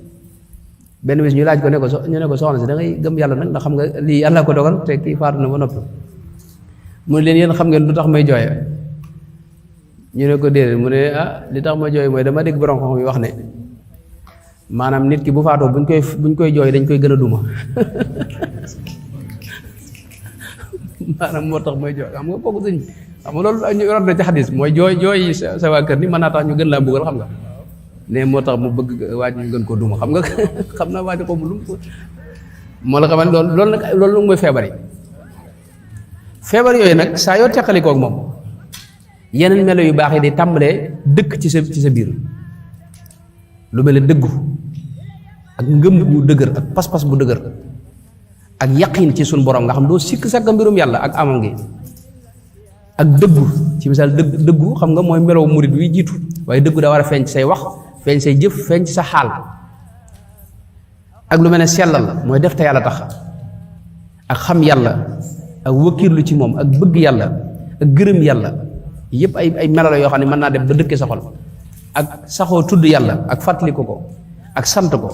benn bis ñu laaj ko ne ko ñu ne ko soxna si da ngay gëm yàlla nag ndax xam nga lii yàlla ko dogal te kii faatu na ba noppi mu ne leen yéen xam ngeen lu tax may jooye ñu ne ko déedéet mu ne li tax may jooy mooy dama dégg borom xam yi wax ne maanaam nit ki bu faatoo buñ koy jooy dañ koy gën a duma maanaam moo tax may jooy xam nga kooku sëñ xam nga loolu ñu rot na ci xadis mooy jooy sa waa kër ni mën naa tax ñu gën laa mbugal xam nga ne moo tax mu bëgg waaj ñu gën koo duma xam nga xam naa waaj ko mu lum moo la xamal loolu nag mooy feebar yooyu nag saa yoo teqalikoo ak moom yeneen melo yu baax yi di tàmbalee dëkk ci sa biir lu mel ne dëggu ak ngëm bu dëgër ak pas-pas bu dëgër ak yaqin ci suñ borom nga xam doo sikk sakka mbirum yàlla ak amam gi ak dëggu ci misaal dëggu xam nga mooy melow murid wi jiitu waaye dëggu daa war a feeñ ci say wax feeñ say jëf feeñ ci sa xaal ak lu mel ne sellal mooy def te yàlla tax ak xam yàlla ak wëkkirlu ci moom ak bëgg yàlla ak gërëm yàlla yëpp ay melo la yoo xam ne mën naa def ba dëkke sa xol ak saxoo tudd yàlla ak fàttaliku ko ak sant ko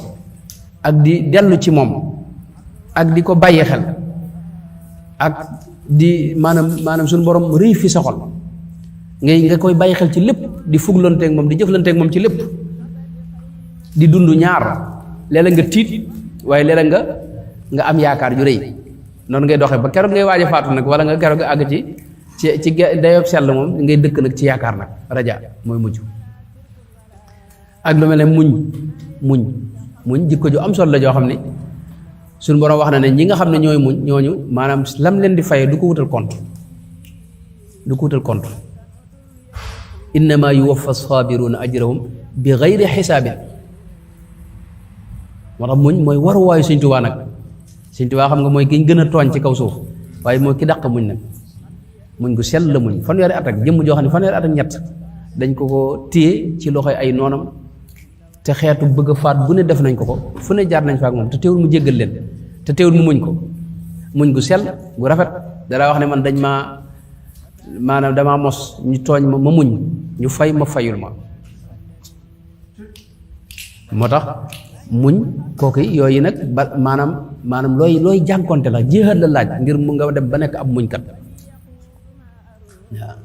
ak di dellu ci moom ak di ko bàyyi xel ak di maanaam suñu borom rëy fi sa xol nga koy bàyyi xel ci lépp di fuglanteeg moom di jëflanteeg moom ci lépp di dund ñaar léeg-léeg nga tiit waaye léeg-léeg nga am yaakaar ju rëy noonu ngay doxee ba keroog ngay waaj a faatu nag wala nga keroog àgg ci dayob sell moom ngay dëkk nag ci yaakaar nag raja mooy mujj ak lu mel ne muñ jikko ju am solo la joo xam ne suñu borom wax na ne ñi nga xam ne ñooy muñ ñooñu maanaam lam leen di fayee du ko wutal compte innama yuwaffa saabiruna ajrahum bi gayri xisaabin moo tax muñ mooy waruwaayu Sëñ Tuubaa nag Sëñ Tuubaa xam nga mooy ki ñu gën a tooñ ci kaw suuf waaye mooy ki dàq muñ nag muñ gu sell la muñ fanweeri at ak jëmm joo xam ne fanweeri at ak ñett dañ ko téye ci loxoy ay noonam te xeetu bëgg a faat bu ne def nañ ko fu ne jaar nañ fa ak moom te teewul mu jéggal leen te teewul mu muñ ko muñ gu sell gu rafet dara wax ne man dañ maanaam damaa mos ñu tooñ ma muñ ñu fay ma fayul ma moo tax muñ kooku yooyu nag ba maanaam looy jànkonte la jihaad la laaj ngir mu nga dem ba nekk ab muñkat waaw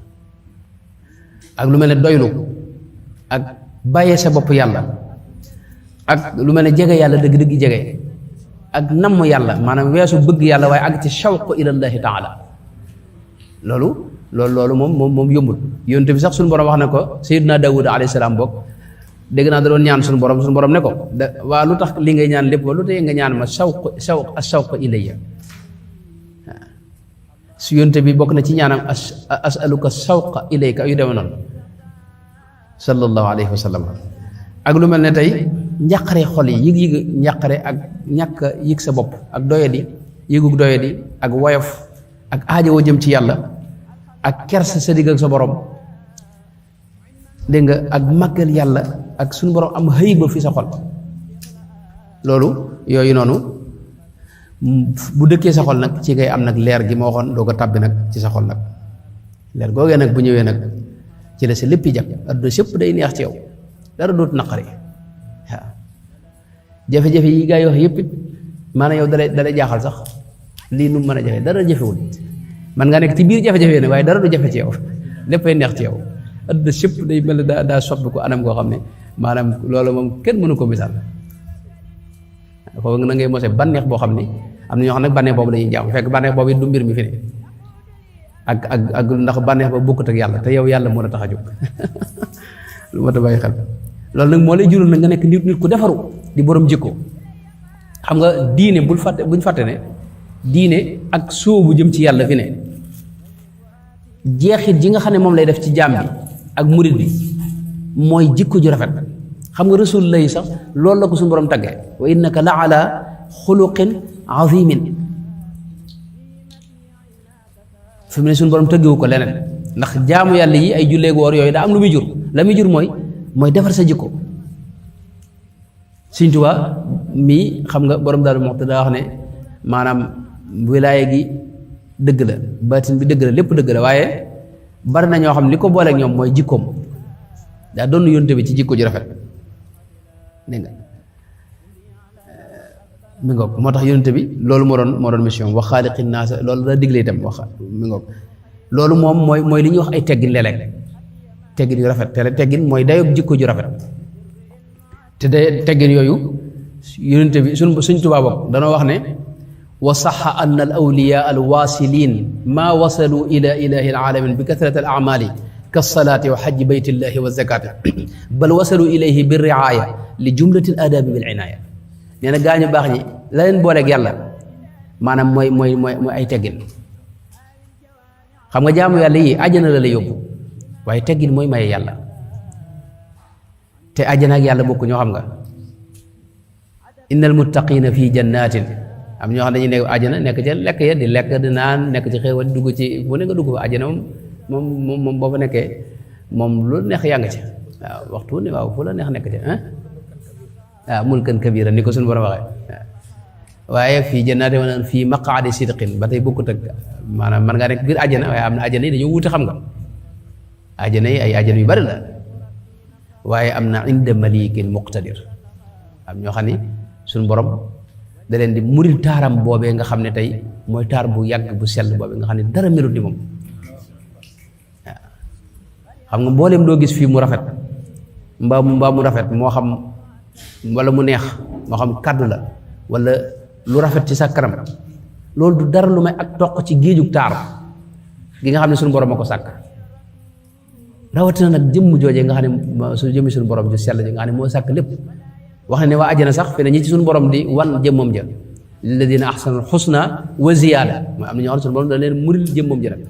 ak lu mel ne doylu ak bàyyee sa bopp yàlla ak lu mel ne jege yàlla dëgg-dëgg jege ak namm yàlla maanaam weesu bëgg yàlla waaye ak ci shawq ilallahi taala loolu moom yombul yonte bi sax suñu borom wax na ko sayyidina Daawud alayhi salaam bokk dégg naa da doon ñaan suñu borom ne ko waa lu tax li ngay ñaan lépp lu tey nga ñaan ma shawq ilayya su yonte bi bokk na ci ñaanam asaluka shawqa ilayka yu demee noonu sallallahu alayhi wa sallam ak lu mel ne tey njàqare xol yi yëg-yëg njàqare ak ñàkk yëg sa bopp ak doyadi yëgug doyadi ak woyof ak aajowoo jëm ci yàlla ak kersa sa digg ak sa borom dégg nga ak màggal yàlla ak suñu borom am xëy ba fi sa xol loolu yooyu noonu bu dëkkee sa xol nag ci ngay am nag leer gi ma waxoon doo ko tàbbi nag ci sa xol nag leer googee nag bu ñëwee nag ci la sa léppi jag adduna sépp day neex ci yow dara dootu naqari waaw jafe-jafe yi gaa yi wax yëpp it maanaam yow dalay jaaxal sax lii nu mën a jafe dara jafewul man nga nekk ci biir jafe-jafe ne waaye dara du jafe ci yow léppay neex ci yow adduna sépp day mel daa soppi ko anam koo xam ne maanaam loolu moom kenn mënu ko misaal foofu na ngay mose bànneex boo xam ni am na ñoo xam ne bànneex boobu lañuy jaamu fekk bànneex boobu it du mbir mi fi ne ak ndax bànneex ba bokkut ak yàlla te yow yàlla moo la tax a jóg lu ma ta bàyyi xel loolu nag moo lay jural nag nga nekk nit ku defaru di borom jikko xam nga diine buñ fàtte ne diine ak sóobu jëm ci yàlla fi ne jeexit ji nga xam ne moom lay def ci jaam bi ak murit bi mooy jikko ju rafet xam nga rasul lay sax loolu la ko suñu borom tàggee wa innaka la ala xuluqin azimin fi mu ne suñu borom tëggewu ko leneen ndax jaamu yàlla yi ay julleeg woor yooyu daa am lu muy jur la muy jur mooy defar sa jikko Sëñ Tuubaa mii xam nga borom daal moo daa wax ne maanaam wilaaya gi dëgg la baatin bi dëgg la lépp dëgg la waaye bari na ñoo xam ne li ko booleeg ñoom mooy jikkoom daa doon yónte bi ci jikko ju rafet dégg nga mi ngoog moo tax yónte bi loolu moo doon mission wa xaaliqin naasa loolu la digle itam wax mi ngoog loolu moom mooy li ñuy wax ay teggin léeg-léeg teggin yu rafet te teggin mooy dayob jikko ju rafet te day teggin yooyu yónte bi suñ Tuubaa bokk danoo wax ne wa saxa anna al awliya al wasilin maa wasalu ila ilahi alaalamin bi kathrati al amali ka salaati wa xajji baytillahi wa zakati bal wasalu ilayhi bi riaya li jumlati al adabi bil inaaya nee na gaañu baax ñi la leen booleeg yàlla maanaam mooy ay teggin xam nga jaamu yàlla yi àjjana la lay yóbbu waaye teggin mooy maye yàlla te àjjana ak yàlla bokku ñoo xam nga innal muttaqina fi jannatin am ñoo xam dañuy nekk àjjana nekk ca lekk ya di lekk di naan nekk ci xéewal di dugg ci bu ne nga dugg fa àjjana moom boo fa nekkee moom lu neex yaa nga ci waaw waxtu ne waaw fu la neex nekk ca waaw mulkan kabira ni ko suñu borom waxee waaye fii jannaati wa fii maqaadi sidqin ba tey bokkut ak maanaam man ngaa nekk biir àjjana waaye am na àjjana yi dañoo wuute xam nga àjjana yi ay àjjana yu bari la waaye am na inda malikin muqtadir am ñoo xam ni suñu borom da leen di muril taaram boobee nga xam ne tey mooy taar bu yàgg bu sell boobee nga xam ne dara melut ni moom waaw xam nga mbooleem doo gis fii mu rafet mbaa mu rafet moo xam wala mu neex moo xam kàddu la wala lu rafet ci sa kanam loolu du dara lu may ak toq ci géejug taar gi nga xam ne suñu borom a ko sàkk rawatina nag jëmm joojee nga xam ne su jëmmi suñu borom ju sell ji nga xam ne moo sàkk lépp wax ne waa àjjana sax fi ne ñi ci suñu borom di wan jëmmam ja lilladina ahsanul husna wa ziyaada mooy am na ñoo xam ne suñu borom da leen muril jëmmam ja nag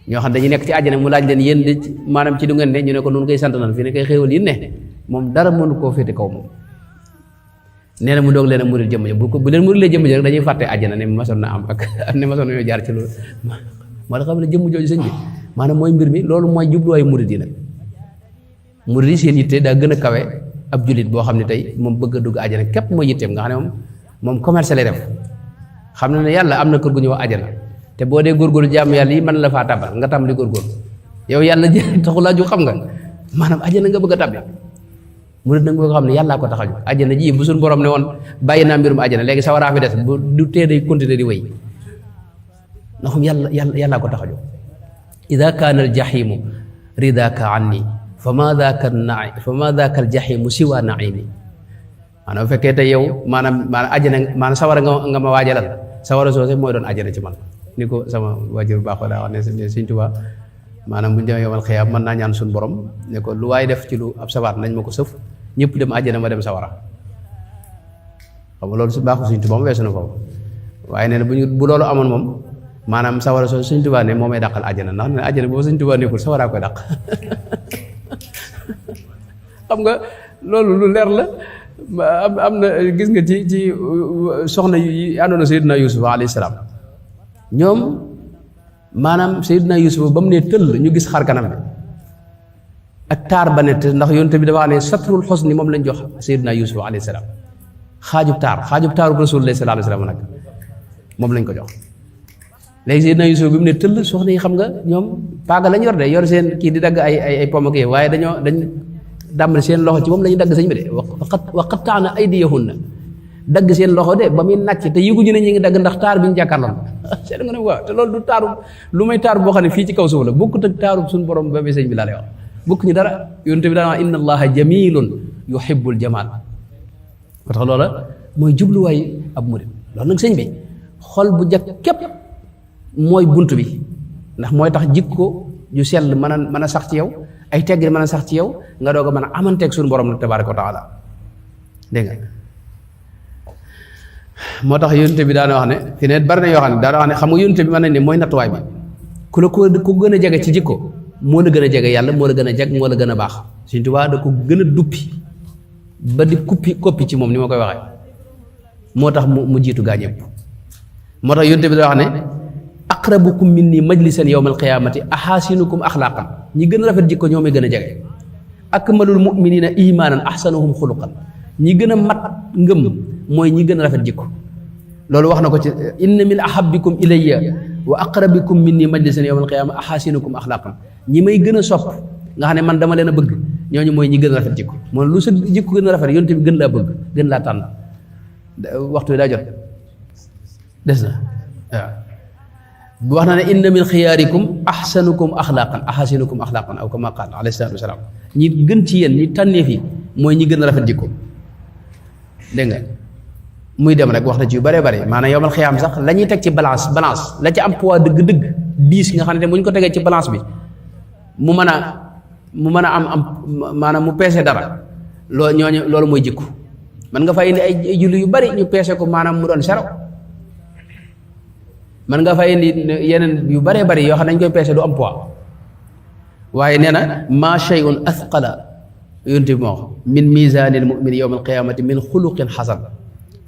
ñoo xam dañuy nekk ci àjjana mu laaj leen yéen di maanaam ci du ngeen ne ñu ne ko noonu koy sant nan fi ne koy xéewal yi ne moom dara mënu koo féete kaw moom nee na mu doog leen a muril jëmm ja bu leen murilee jëmm ja rek dañuy fàtte àjjana ne masoon na am ak ne masoon nañoo jaar ci loolu moo tax xam ne jëmm jooju sëñ bi maanaam mooy mbir mi loolu mooy jubluwaayu murid yi nag murid yi seen yitte daa gën a kawe ab jullit boo xam ne tey moom bëgg a dugg àjjana képp mooy yitteem nga xam ne moom commerce lay def xam na ne yàlla am na kër gu ñuy wax àjjana te boo dee góorgóorlu jaamu yàlla yi mën la faa tabal nga tàmbali góorgóorlu yow yàlla taxu laa jóg xam nga maanaam àjjana nga bëgg a tabbi murid nag boo xam ne yàllaa ko tax a jóg àjjana ji bu suñu borom ne woon bàyyi naa mbirum àjjana léegi sawaraa fi des bu du tee day continuer di wéy ndax yàllaa ko tax a jóg ida kaana al jaximu ridaka anni fa ma daaka al jaximu siwa naimi maanaam bu fekkee tey yow maanaam àjjana maanaam sawara nga ma waajalal sawara soose mooy doon àjjana ci man ni ko sama waajur baaxoo daa wax ne Sëñ Tuubaa maanaam bu ñu demee yomal xiyaam mën naa ñaan suñu borom ne ko lu waaye def ci lu ab sabaat nañ ma ko sëf ñëpp dem àjjana ma dem sawara xam nga loolu su baaxu Sëñ Tuubaa mu weesu na foofu waaye nee na bu loolu amoon moom maanaam sawara soo Sëñ Tuubaa ne moo may dàqal àjjana ndax ne àjjana boobu Sëñ Tuubaa nekkul sawaraa koy dàq xam nga loolu lu leer la am na gis nga ci soxna yi àndoon na Seydina Yuusuf alayhi salaam ñoom maanaam Seydina Yuusuf ba mu ne tëll ñu gis xar kanam bi ak taar ba nett ndax yonte bi dafa wax ne satrul xusni moom lañ jox Seydina Yuusuf alayhi salaam xaajub taaru Rasulullah sallallahu alayhi wasallam nag moom lañ ko jox léegi Seydina Yuusuf bi mu ne tëll soxna yi xam nga ñoom paaga lañ yor de yor seen kii di dagg ay pom ak waaye dañ dàmbali seen loxo ci moom la ñu dagg sëñ bi de wa qatta'na aydiyahunna dagg seen loxo de ba muy nàcc te yëguñu ne ñu ngi dagg ndax taar bi ñu jàkkaarloon seen nga ne waaw te loolu du taaru lu may taar boo xam ne fii ci kaw suuf la bokkut ak taaru suñu borom ba bi sëñ bi laa lay wax bokk ñu dara yonte bi daan wax inna allaha jamilun yuhibbul jamal ba tax loola mooy jubluwaay ab murid loolu nag sëñ bi xol bu jag képp mooy bunt bi ndax mooy tax jikko ju sell mën a sax ci yow ay teggin mën a sax ci yow nga doog a mën a amanteeg suñu borom nag tabaaraka wa taala dégg nga moo tax yonte bi daana wax ne fi ne bari na yoo xam ne daana wax ne xam nga yonte bi mën nañ ne mooy nattuwaay bi ku la ko gën a jege ci jikko moo la gën a jege yàlla moo la gën a jag moo la gën a baax Sëñ Tuubaa da ko gën a duppi ba di koppi ci moom ni ma koy waxee moo tax mu jiitu gaa ñëpp moo tax yonte bi da wax ne aqrabukum minni majlisan yawmal qiyaamati ahasinukum axlaaqan ñi gën a rafet jikko ñoo may gën a jege akmalul mu'minina imaanan ahsanuhum xuluqan ñi gën a mat ngëm mooy ñi gën a rafet jikko loolu wax na ko ci inna min ahabbikum ilayya wa aqrabikum minni majlisan yawmal qiyaama ahasinukum axlaaqan ñi may gën a sopp nga xam ne man dama leen a bëgg ñooñu mooy ñi gën a rafet jikko moom lu sa jikko gën a rafet yonte bi gën laa bëgg gën laa tànn waxtu bi daa jot des na waaw wax na ne inna min xiyaarikum ahsanukum axlaaqan ahasinukum axlaaqan aw kama qaal alayhi salaatu wasalaam ñi gën ci yéen ñi tànneef yi mooy ñi gën a rafet jikko dégg nga muy dem rek wax na ci yu bëree bëri maanaam yowmal xiyaam sax la ñuy teg ci balance la ci am poids dëgg-dëgg diis nga xam ne bu ñu ko tegee ci balance bi mu mën a am maanaam mu peese dara loolu mooy jikko man nga fay indi ay julli yu bari ñu peese ko maanaam mu doon sero man nga fay indi yeneen yu baree bari yoo xam ne dañ koy peese du am poids waaye nee na ma shay'un athqala yonte bi moo min misanil mumini yowma alqiyamati min xuluqin xasan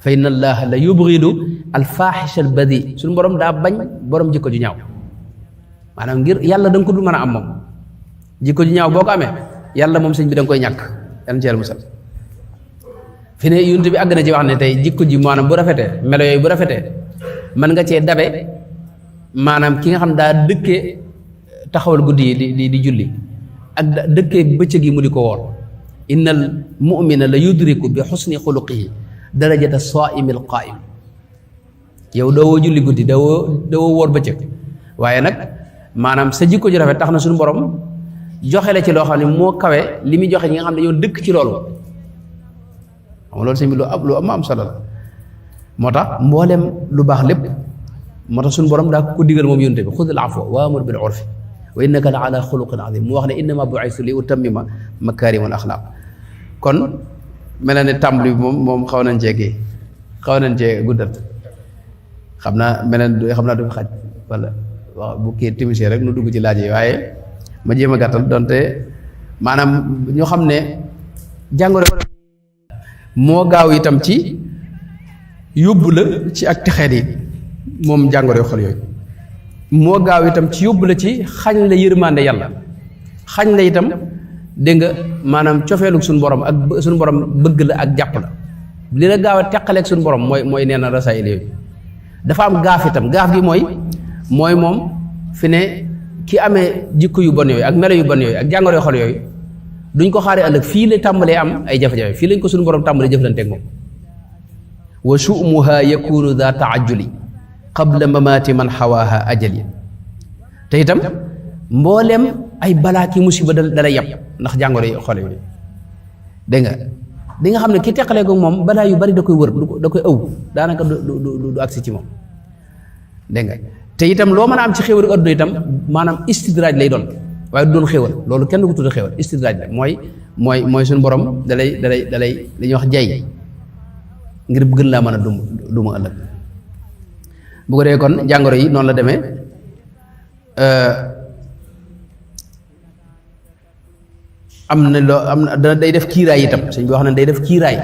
fa inna allaha la yubghidu alfahisha albadi suñu borom daa bañ borom jikko ju ñaaw maanaam ngir yàlla da nga ko du mën a am moom jikko ju ñaaw boo ko amee yàlla moom sëñ bi da nga koy ñàkk yàlla ci yàlla musal fi ne yonte bi àgg na ci wax ne tey jikko ji maanaam bu rafetee melo yooyu bu rafetee mën nga cee dabe maanaam ki nga xam daa dëkkee taxawal guddi yi di julli ak dëkkee bëccëg yi mu di ko woor innal mu'mina la yudriku bi xusni xuluqihi darajata saa'imi al qaa'im yow doo julli guddi doo woor bëccëg waaye nag maanaam sa jikko ji rafet tax na suñu borom joxe la ci loo xam ne moo kawe li muy joxe ñi nga xam ne dañoo dëkk ci loolu xam nga loolu sëñ bi lu am solo la moo tax mboolem lu baax lépp moo tax suñu borom daa ko digal moom yonte bi xudil afwa wa amur bil urfi wa innaka la ala xuluqin azim mu wax ne innama bu'istu li utammima makarimal axlaq kon mel na ne tàmbali bi moom xaw nañ cee guddal xam naa du fi xaj wala waaw bu kii timisee rek nu dugg ci laaj yi waaye ma jéem a gàttal donte maanaam ñu xam ne jàngoro moo gaaw itam ci yóbbu la ci ak texeet yi moom jàngoro xol yooyu moo gaaw itam ci yóbbu la ci xañ la yërmande yàlla xañ la itam dégg nga maanaam cofeelug suñu borom ak suñu borom bëgg la ak jàpp la li la gaaw a teqaleeg suñu borom mooy nee na rasaayil yooyu dafa am gaaf itam gaaf gi mooy moom fi ne ki amee jikko yu bon yooyu ak melo yu bon yooyu ak jàngoro xol yooyu duñ ko xaaree ëllëg fii la tàmbalee am ay jafe-jafe fii lañ ko suñu borom tàmbalee jëflanteeg moom wa shu'muha yakunu daa taajuli qabla mamaati man xawaaha ajali te itam mbooleem ay balaa ki musiba dala yàpp ndax jàngoro yi xol yooyu dégg nga di nga xam ne ki teqalee ko moom balaa yu bari da koy wër da koy ëw daanaka du agsi ci moom dégg nga te itam loo mën a am ci xéwal adduna itam maanaam istidraaj lay doon waaye du doon xéwal loolu kenn du ko tudd xéwal istidraaj la mooy suñu borom dalay li ñuy wax jay ngir gën laa mën a duma ëllëg bu ko dee kon jàngoro yi noonu la demee am na day def kiiraay itam sëñ bi wax na day def kiiraay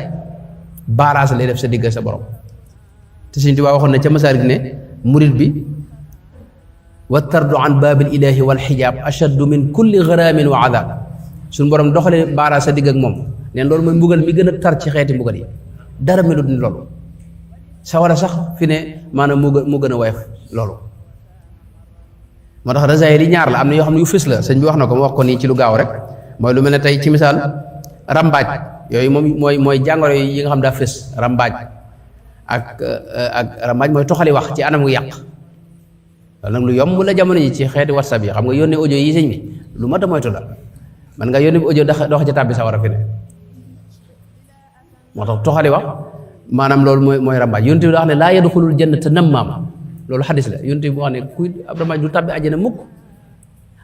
baaraas lay def sa digg sa borom te Sëñ Tuubaa waxoon na ca Masaarik ne murid bi wa tardu an baabil ilaahi wal xijaab ashaddu min kulli garaamin wa adaab suñu borom doxalee baaraas sa digg ak moom neen loolu mooy mbugal mi gën a tar ci xeeti mbugal yi dara melut ni loolu sawara sax fi ne maanaam mu gën a woyof loolu moo tax rasaayil yi ñaar la am na yoo xam ne yu fës la sëñ bi wax na ko mu wax ko nii ci lu gaaw rek mooy lu mel ne tey ci misaal rambaaj yooyu moom mooy jàngoro yi nga xam daa fës rambaaj ak rambaaj mooy toxali wax ci anam gu yàq loolu nag lu yomb la jamono ji ci xeeti whatsapp yi xam nga yónnee audio yi sëñ bi lu mat a moytu la man nga yónnee audio dox ci tàbbi sa war a fi ne moo tax toxali wax maanaam loolu mooy rambaaj yonent bi daa wax ne laa yadxulul jannata nammaam loolu xadis la yonent bi boo xam ne kuy ab rambaaj du tàbbi àjjana mukk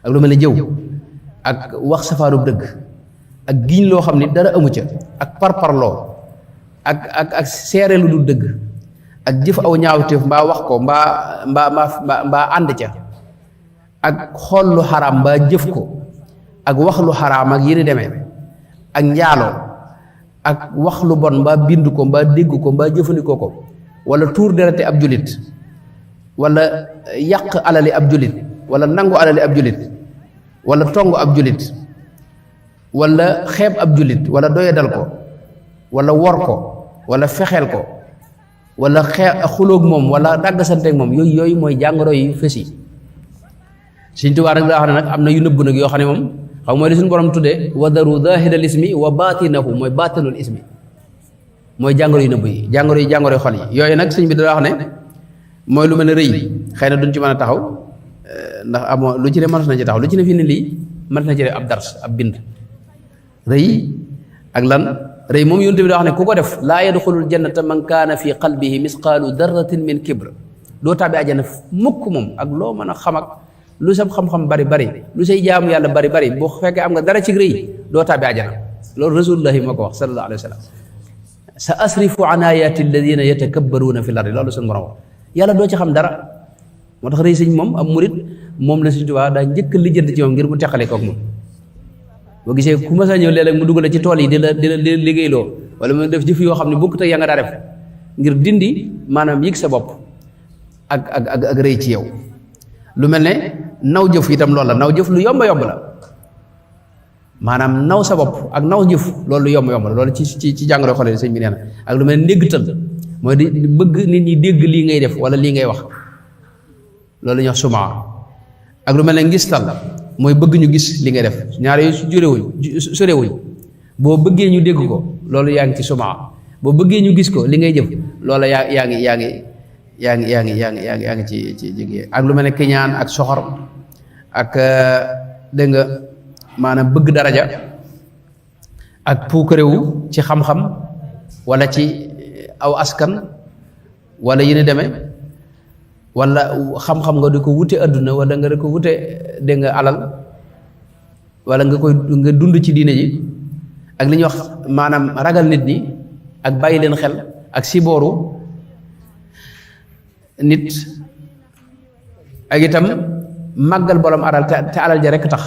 ak lu mel ne jëw ak wax safaanub dëgg ak giñ loo xam ne dara amu ca ak parparloo ak seere lu dul dëgg ak jëf aw ñaawteef mbaa wax ko mbaa ànd ca ak xool lu xaraam mbaa jëf ko ak wax lu xaraam ak yi ni demee ak njaaloo ak wax lu bon mbaa bind ko mbaa dégg ko mbaa jëfandikoo ko wala tuur derete ab julit wala yàq alali ab julit wala nangu alali ab julit wala tong ab julit wala xeeb ab julit wala doyadal ko wala wor ko wala fexeel ko wala xulóog moom wala dàggasanteeg moom yooyu mooy jàngoro yi fës yi Sëñ Tuubaa nag daa xam ne nag am na yu nëbb nag yoo xam ne moom xam mooy li suñu borom tuddee wadaru zahiral ismi wa batinahu mooy batinul ismi mooy jàngoro yu nëbb yi jàngoro yu xol yi yooyu nag sëñ bi daa wax ne mooy lu mel ne rëy xëy na duñ ci mën a taxaw ndax amoo lu ci ne mënat na ci taxaw lu ci ne fi ne lii mënat na ci def ab dars ab bind rëy ak lan rëy moom yonent bi daa wax ne ku ko def laa yadxulul jannata man kaana fi qalbihi misqaalu darratin min kibr doo tàbbi àjjana mukk moom ak loo mën a xam ak lu sa xam-xam bari lu say jaamu yàlla bari boo fekkee am nga dara ci rëy doo tàbbi àjjana loolu rasulullahi moo ko wax sallallahu alayhi wa sallam sa asrifu an ayaati alladina yatakabbaruuna fi l ardi loolu suñu borom wax yàlla doo ci xam dara moo tax rëy sëñ moom am murit moom la Sëñ Tuubaa daa njëkk lijjanti ci moom ngir mu teqale kook moom boo gisee ku ma sa ñëw léeg-léeg mu dugal ci tool yi di la liggéeyloo wala mu def jëf yoo xam ne bokkut ak ya nga daa def ngir dindi maanaam yëg sa bopp ak rëy ci yow lu mel ne naw jëf itam loolu la naw jëf lu yomb la maanaam naw sa bopp ak naw jëf loolu lu yomb la loolu ci jàngoro xole sëñ bi nee na ak lu mel ne ndéggtal mooy di bëgg nit ñi dégg lii ngay def wala lii ngay wax loolu la ñuy wax sumaa ak lu mel ne ngistal mooy bëgg ñu gis li ngay def ñaar yooyu sorewuñ boo bëggee ñu dégg ko loolu yaa ngi ci sumaa boo bëggee ñu gis ko li ngay jëf loola yaa ngi ci jigéen ak lu mel ne kiñaan ak soxor ak dégg nga maanaam bëgg daraja ak puukarewu ci xam-xam wala ci aw askan wala yi ne demee wala xam-xam nga di ko wute adduna wala nga di ko wute dégg nga alal wala nga dund ci diine ji ak li ñuy wax maanaam ragal nit ñi ak bàyyi leen xel ak sibooru nit ak itam màggal borom alal te alal ja rekk tax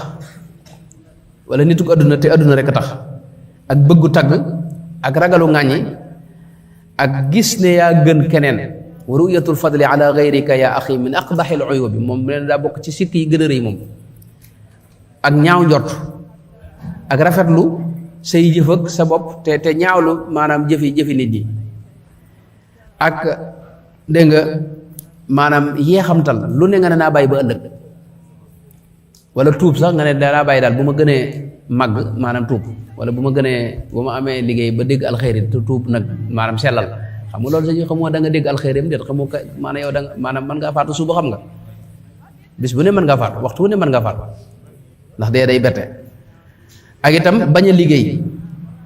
wala nituk adduna te adduna rekk tax ak bëggu tagg ak ragalu ŋàññi ak gis ne yaa gën keneen wa ru'yatul fadli ala gayrika ya axi min aqbaxil uyubi moom leen daa bokk ci sikk yi gën a rëy moom ak ñaaw njort ak rafetlu say jëf ak sa bopp te ñaawlu maanaam jëfi nit ñi ak dégg nga maanaam yeexamtal lu ne nga ne naa bàyyi ba ëllëg wala tuub sax nga ne danaa bàyyi daal bu ma gënee màgg maanaam tuub wala bu ma amee liggéey ba dégg alxeyri te tuub nag maanaam sellal xam nga loolu sañu xamoo da nga dégg alxeyrim déet xamoo ka maanaam yow da nga maanaam mën ngaa faatu suba xam nga bis bu ne mën ngaa faatu waxtu bu ne mën ngaa faatu ndax dee day bette ak itam bañ a liggéey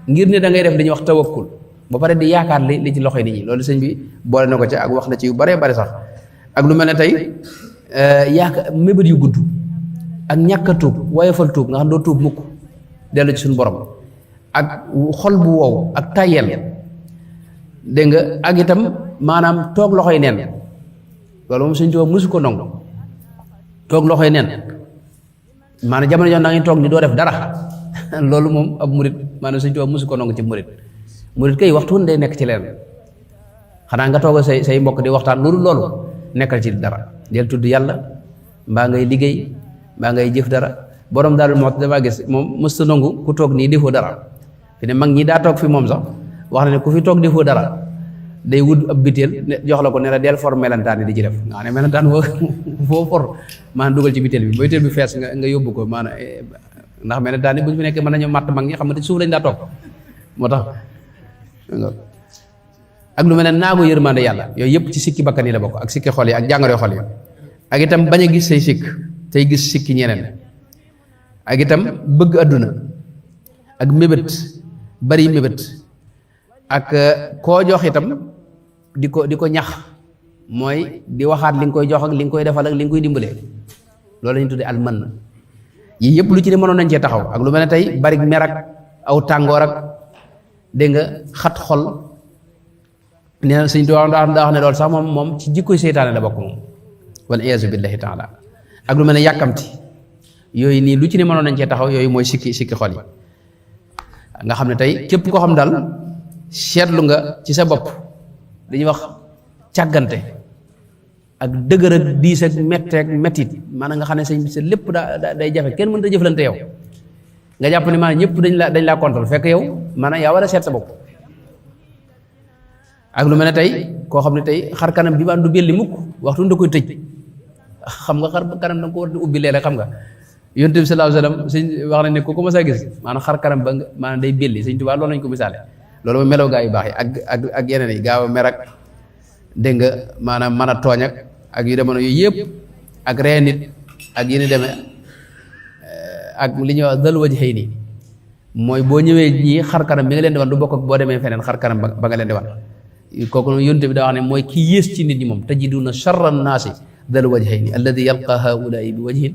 ngir ne da ngay def li ñuy wax tawakkul ba pare di yaakaar li ci loxoy nit ñi loolu sëñ bi boole na ko ca ak wax na ci yu baree bari sax ak lu mel ne tey yaakaar mébét yu gudd ak ñàkk a tuub woyofal tuub nga xam doo tuub mukk dellu ci suñu borom ak xol bu wow ak tayel dégg nga ak itam maanaam toog loxoy neen loolu moom Sëñ Tuubaa musu ko nangu toog loxoy neen maanaam jamono jox na nga toog ni doo def dara loolu moom ab murit maanaam Sëñ Tuubaa musu ko nangu ci murit murit kay waxtu day nekk ci leen xanaa nga toog say mbokk di waxtaan loolu nekkal ci dara del tudd yàlla mbaa ngay liggéey mbaa ngay jëf dara borom daal moo dafa gis moom mësta nangu ku toog nii defoo dara fi ne mag ñi daa toog fi moom sax wax na ne ku fi toog defoo dara day wut ab biteel jox la ko ne la del for melentaan di ci def nga ne melentaan foo for maanaam dugal ci biteel bi biteel bi fees nga yóbbu ko maanaam ndax melentaan bu ñu fi nekkee mën nañu matt mag ñi xam nga suuf lañ daa toog moo tax ak lu mel ne naagu yërmande yàlla yooyu yëpp ci sikki bakkan yi la bokk ak sikki xol yi ak jàngoro xol yi ak itam bañ a gis say sikk tey gis sikki ñeneen ak itam bëgg àdduna ak mébét bari mébét ak koo jox itam di ko ñax mooy di waxaat li nga koy jox ak li nga koy defal ak li nga koy dimbalee loolu la ñu tuddee al mën yii yëpp lu ci ne mënoon nañ cee taxaw ak lu mel ne tey bari mer ak aw tàngoor ak dégg nga xat xol nee na sëñ daa wax ne loolu sax moom ci jikkoy seytaane la bokk moom wal iyaazu billahi taala ak lu mel ne yàkkamti yooyu nii lu ci ne mënoon nañ cee taxaw yooyu mooy sikki xol yi nga xam ne tey képp koo xam daal seetlu nga ci sa bopp dañuy wax càggante ak dëgër ak diis ak metteek mettit maanaam nga xam ne sëñ bi sa lépp day jafe kenn mënut a jëflante yow nga jàpp ne maanaam ñëpp dañ laa contrôle fekk yow maanaam yaa war a seet sa bopp ak lu mel ne tey koo xam ne tey xar kanam bi man du belli mukk waxtu da koy tëj xam nga xar kanam da nga ko war di ubbi léeg-léeg xam nga yonent bi sallallahu alayhi wasallam sëñ wax nañ ne ku ko mës a gis maanaam xar kanam ba maanaam day belli sëñ Tuubaa loolu lañ ko misaale loolu mooy meloo gaa yu baax yi ak yeneen yi gaaw a mer ak dégg nga maanaam mën a tooñ ak yu demoon yooyu yëpp ak ree nit ak yi ni demee ak li ñuy wax dal wajhayni mooy boo ñëwee ñii xar kanam bi nga leen di wan du bokk ak boo demee feneen xar kanam ba nga leen di wan kooku noonu yonent bi daa wax ne mooy ki yées ci nit ñi moom tajiduna charra naasi dal wajhayni alladi yalqa haulaai bi wajhin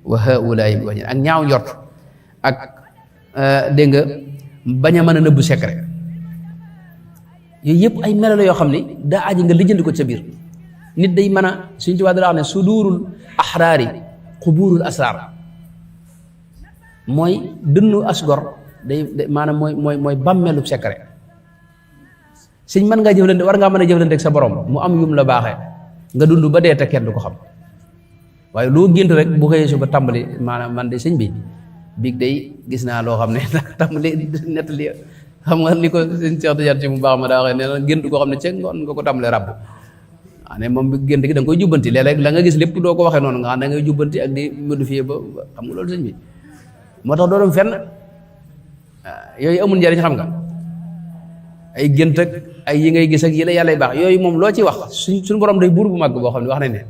wa haulaai bi wajhin ak ñaaw njort ak dégg nga bañ a mën a nëbbu secret yooyu yëpp ay melo la yoo xam ne daa aji nga lijjanti ko ci sa biir nit day mën a suñ ci wax daa wax ne sudurul ahraari quburul asrar mooy dënnu asgor day maanaam mooy bàmmeelub secret sëñ mën ngaa jëflante war ngaa mën a jëflante ak sa borom mu am yum la baaxee nga dund ba dee te kenn du ko xam waaye loo gént rek bu xëyee suba tàmbali maanaam man de sëñ bi biig day gis naa loo xam ne tàmbali nettali xam nga li ko sëñ Cheikh Tidiane ci mu baax ma daa waxee nee na gént koo xam ne ceeg ngoon nga ko tàmbalee ràbb waa ne moom gént gi da nga koy jubbanti léeg-léeg la nga gis lépp doo ko waxee noonu nga xam da ngay jubbanti ak di modifier ba xam nga loolu sëñ bi moo tax doo dem fenn yooyu amul njariñ xam nga ay gént ak ay yi ngay gis ak yi la yàlla baax yooyu moom loo ci wax suñu borom day buur bu màgg boo xam ne wax nañ ne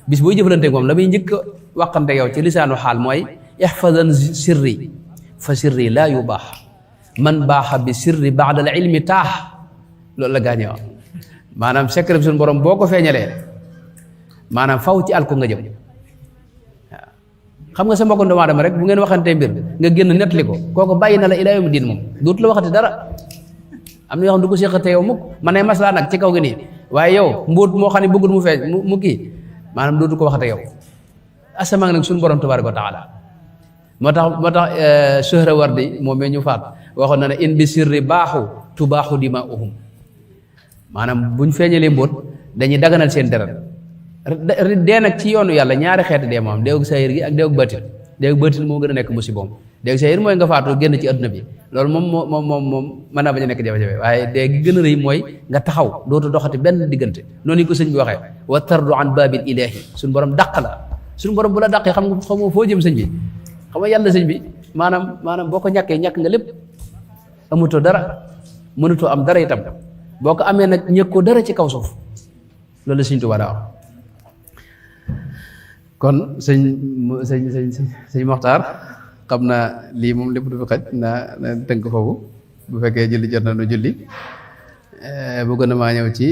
bis booy jëflante moom la muy njëkk waxante yow ci lisaanu xaal mooy ihfadan sirri fa sirri laa yu baax man baaxa bi sirri baadal ilmi taax loolu la gaañe wax maanaam secret suñu borom boo ko feeñalee maanaam faw ci alko nga jëm waaw xam nga sa mbokku doomu aadama rek bu ngeen waxantee mbir nga génn nettali ko kooku bàyyi na la ilaa yawmi diin moom dootu la waxati dara am na yoo xam du ko séqate yow mukk man ne maslaa nag ci kaw gi nii waaye yow mbóot moo xam ne bëggul mu feeñ mu kii maanaam dootu ko waxate yow asamaan nag suñu borom tabaaraka wa taala moo tax Suhrawardi moom mee ñu faat waxoon na ne in bi sirri baaxu tubaaxu dimaa'uhum maanaam buñ feeñalee mbóot dañuy daganal seen deret dee nag ci yoonu yàlla ñaari xeeti dee moom deewug saayir gi ak deewug batin deewug batin moo gën a nekk musiboom deewug saayir mooy nga faatu génn ci adduna bi loolu moom mën naa bañ a nekk jafe-jafe waaye dee gi gën a rëy mooy nga taxaw dootu doxati benn diggante noonu ko sëñ bi waxee wa tardu an babil ilahi suñu borom dàq la suñu borom bu la dàqee xam nga xamoo foo jëm sëñ bi xam nga yàlla sëñ bi maanaam boo ko ñàkkee ñàkk nga lépp amutoo dara mënutoo am dara itam boo ko amee nag ñëkkoo dara ci kaw suuf loolu la sëñ Tuubaa daa wax kon sëñ Moxtaar xam naa lii moom lépp du fi xaj na tënk foofu bu fekkee julli jot na nu julli bëgg na maa ñëw ci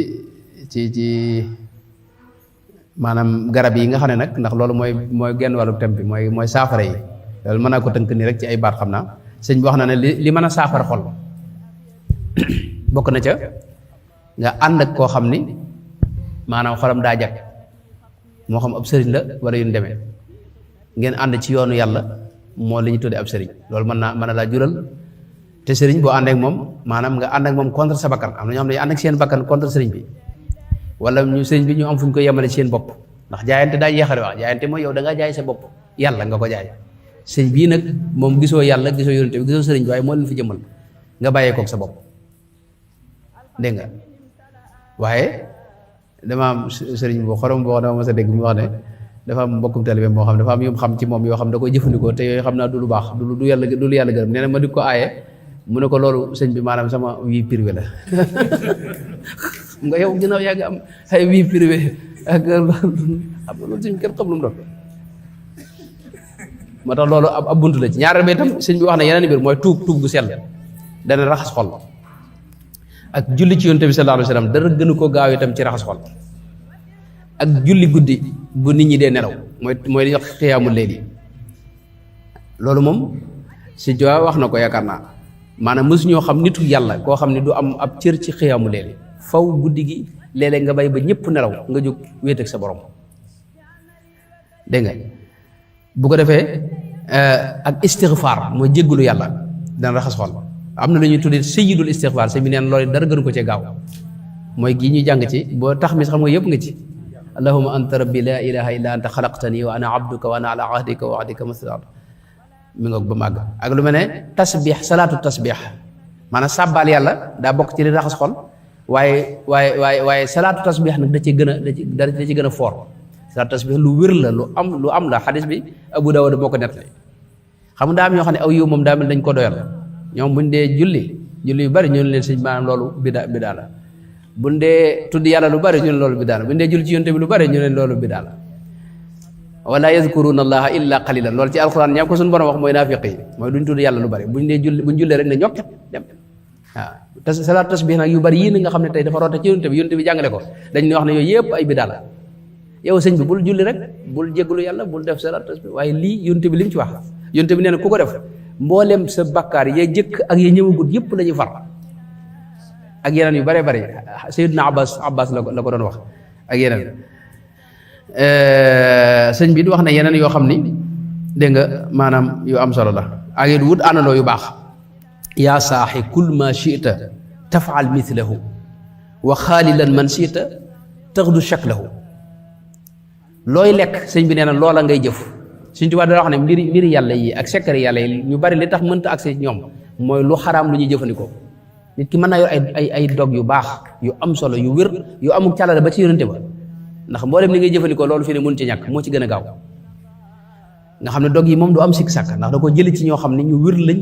maanaam garab yi nga xam ne nag ndax loolu mooy genn wàllu thème bi mooy saafara yi loolu mën naa ko tënk nii rek ci ay baat xam naa sëñ bi wax na ne li mën a saafara xol bokk na ca nga ànd ak koo xam ni maanaam xolam daa jag moo xam ab sëriñ la wala yu ñu demee ngeen ànd ci yoonu yàlla moo li ñu tuddee ab sëriñ loolu mën na laa jural te sëriñ boo ànd ak moom maanaam nga ànd ak moom contre sa bakkan am na ñoo xam ne ànd ak seen bakkan contre sëriñ bi wala ñu sëriñ bi ñu am fu ñu ko yemale seen bopp ndax jaayante daa jeexale wax jaayante mooy yow da nga jaay sa bopp yàlla nga ko jaay sëriñ bii nag moom gisoo yàlla gisoo yonent bi gisoo sëriñ bi waaye moo leen fi jëmal nga bàyyee koog sa bopp dégg nga waaye dama am sëriñ boo xorom boo dama mos a dégg mu wax ne dafa am mbokkum taalibe moo xam dafa am yu xam ci moom yoo xam da koy jëfandikoo te yooyu xam naa du lu baax du lu yàlla gërëm nee na ma di ko aaye mu ne ko loolu sëñ bi maanaam sama vie privée la nga yow ginnaaw yaa ngi am ay vie privée ak xam nga loolu sëñ bi kenn xam lu mu doon moo tax loolu ab bunt la ci ñaareel ba itam sëñ bi wax na yeneen mbir mooy tuub gu sell dana raxas xol ak julli ci yonent bi sallallahu alayhi wa sallam dara gënu ko gaaw itam ci raxas xol ak julli guddi bu nit ñi dee nelaw mooy li ñuy wax xiyaamul layli loolu moom si jowa wax na ko yaakaar naa maanaam mësuñoo xam nitu yàlla koo xam ne du am ab cër ci xiyaamul layli faw guddi gi léeg-léeg nga bay ba ñëpp nelaw nga jóg wéet ak sa borom dégg nga bu ko defee ak istighfar mooy jéggalu yàlla dana raxas xol am na lu ñuy tuddee sayyidul istighfar sa bi neen loolu dara gënu ko cee gaaw mooy gii ñuy jàng ci boo tax mi xam nga yëpp nga ci allahumma anta rabbi la ilaha illa anta xalaqtani wa ana abduka wa ana ala ahdika wa waadika mastat mi nga ba màgg ak lu mel ne tasbix salaatu tasbix maanaam sàbbaal yàlla daa bokk ci li raxas xol waaye salaatu tasbix nag da ci gën a da ci gën a foor salaatu tasbix lu wér la lu am la xadis bi Abu Dawud moo ko nettali xam nga daa am ñoo xam ne aw yiw moom daa mel dañ ko doyal ñoom buñ dee julli yu bari ñu ne leen sëñ maanaam loolu bidaa la buñ dee tudd yàlla lu bari ñu ne loolu bidaa la buñ dee julli ci yonte bi lu bari ñu ne loolu bidaa la wala yazkuruna allaha illa qalilan loolu ci alquran ñam ko suñu borom wax mooy naafiq yi mooy duñ tudd yàlla lu bari buñ jullee rek ne ñokket dem waaw salaatu tasbih nag yu bari yii nga xam ne tey dafa roote ci yonte bi jàngale ko dañ ne wax ne yooyu yëpp ay bidaa la yow sëñ bi bul julli rek bul jégalu yàlla bul def salaatu tasbih waaye lii yonte bi li mu ci wax yonte bi nee na ku ko def mboolem sa bakkaar ya jëkk ak ya ñëwagut yëpp la ñuy far ak yeneen yu bare bari Sayyidna Abbas la ko doon wax ak yeneen sëñ bi di wax ne yeneen yoo xam ni dégg nga maanaam yu am solo la ak it wut àndandoo yu baax yaa saaxi kul ma chita tafal mithlahu wa xaalilan man chita taxdu shaklahu looy lekk sëñ bi nee na loola ngay jëf suñ tubaab dana wax ne mbiri yàlla yi ak secret yàlla yi ñu bari li tax mënta accès ñoom mooy lu xaraam lu ñuy jëfandikoo nit ki mën naa yor ay dog yu baax yu am solo yu wér yu amuk càllale ba ci yonente ba ndax mboolem li ngay jëfandikoo loolu fi ne mën ci ñàkk moo ci gën a gaaw nga xam ne dog yi moom du am sikk sàkk ndax da ko jëli ci ñoo xam ne ñu wér lañ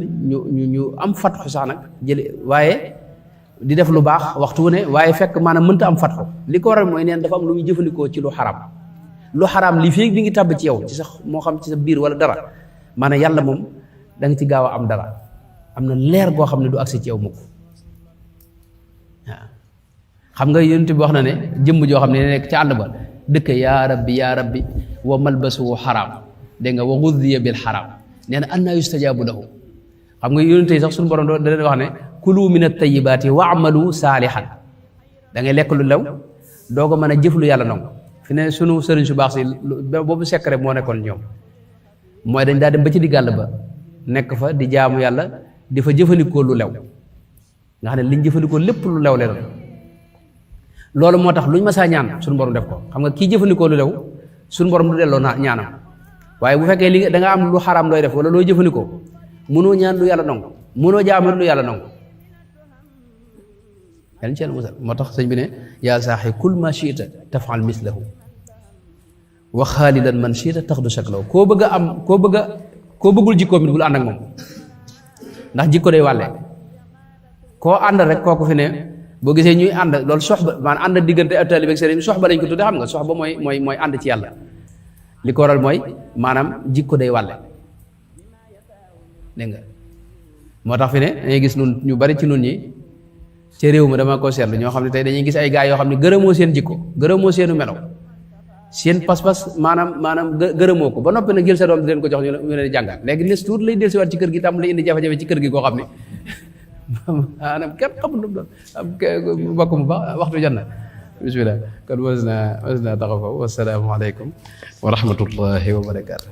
ñu am fatxu sax nag jëli waaye di def lu baax waxtu wu ne waaye fekk maanaam mënta am fatxu li ko waral mooy neen dafa am lu muy jëfandikoo ci lu xaraam lu xaraam li fii bi ngi tàbb ci yow ci sax moo xam ci sa biir wala dara maanaam yàlla moom da nga ci gaaw a am dara am na leer goo xam ne du agsi ci yow mukk waaw xam nga yonent bi wax na ne jëmm joo xam ne nekk ci àll ba dëkk yaa rabbi wa malbasuhu xaraam dégg nga wa guddiya bil xaraam nee na annaa yustajaabu lahu xam nga yonent yi sax suñu borom da leen wax ne kulu min at-tayyibaati wa amalu saalihan da ngay lekk lu lew doo ko mën a jëf lu yàlla nangu fi ne sunu sëriñ su baax si boobu secret moo nekkoon ñoom mooy dañ daa dem ba ci diggàll ba nekk fa di jaamu yàlla di fa jëfandikoo lu lew nga xam ne liñ jëfandikoo lépp lu lew leen loolu moo tax luñ ma saa ñaan suñu borom def ko xam nga kii jëfandikoo lu lew suñu borom du delloo ñaanam waaye bu fekkee li da nga am lu xaraam looy def wala looy jëfandikoo mënoo ñaan lu yàlla nangu mënoo jaamu lu yàlla nangu yàlla ci yàlla musal moo tax sëñ bi ne yaa saaxi kul ma chita tafal mislahu wa xaalidan man chita taxdu shaklahu koo bëggul jikkoo mit bul ànd ak moom ndax jikko day wàlle koo ànd rek kooku fi ne boo gisee ñuy ànd loolu soxba maanaam ànd diggante ak taalibe ak sëriñ soxba lañ ko tudde xam nga soxba mooy ànd ci yàlla li ko waral mooy maanaam jikko day wàlle dégg nga moo tax fi ne dangay gis nun ñu bari ci nun ñi ci réew mi dama ko seetlu ñoo xam ne tey dañuy gis ay gaay yoo xam ne gërëmoo seen jikko gërëmoo seenu melaw seen pas-pas maanaam gërëmoo ko ba noppi nag jël sa doom di leen ko jox ñu leen jàngal léegi nes tuut lay del si waat ci kër gi tam lay indi jafe-jafe ci kër gi koo xam ne maanaam kenn xamul lu mu doon bokk mu baax waxtu jot na bismillah kon was naa taxaw foofu wasalaamu aleykum wa rahmatullahi wa barakaatu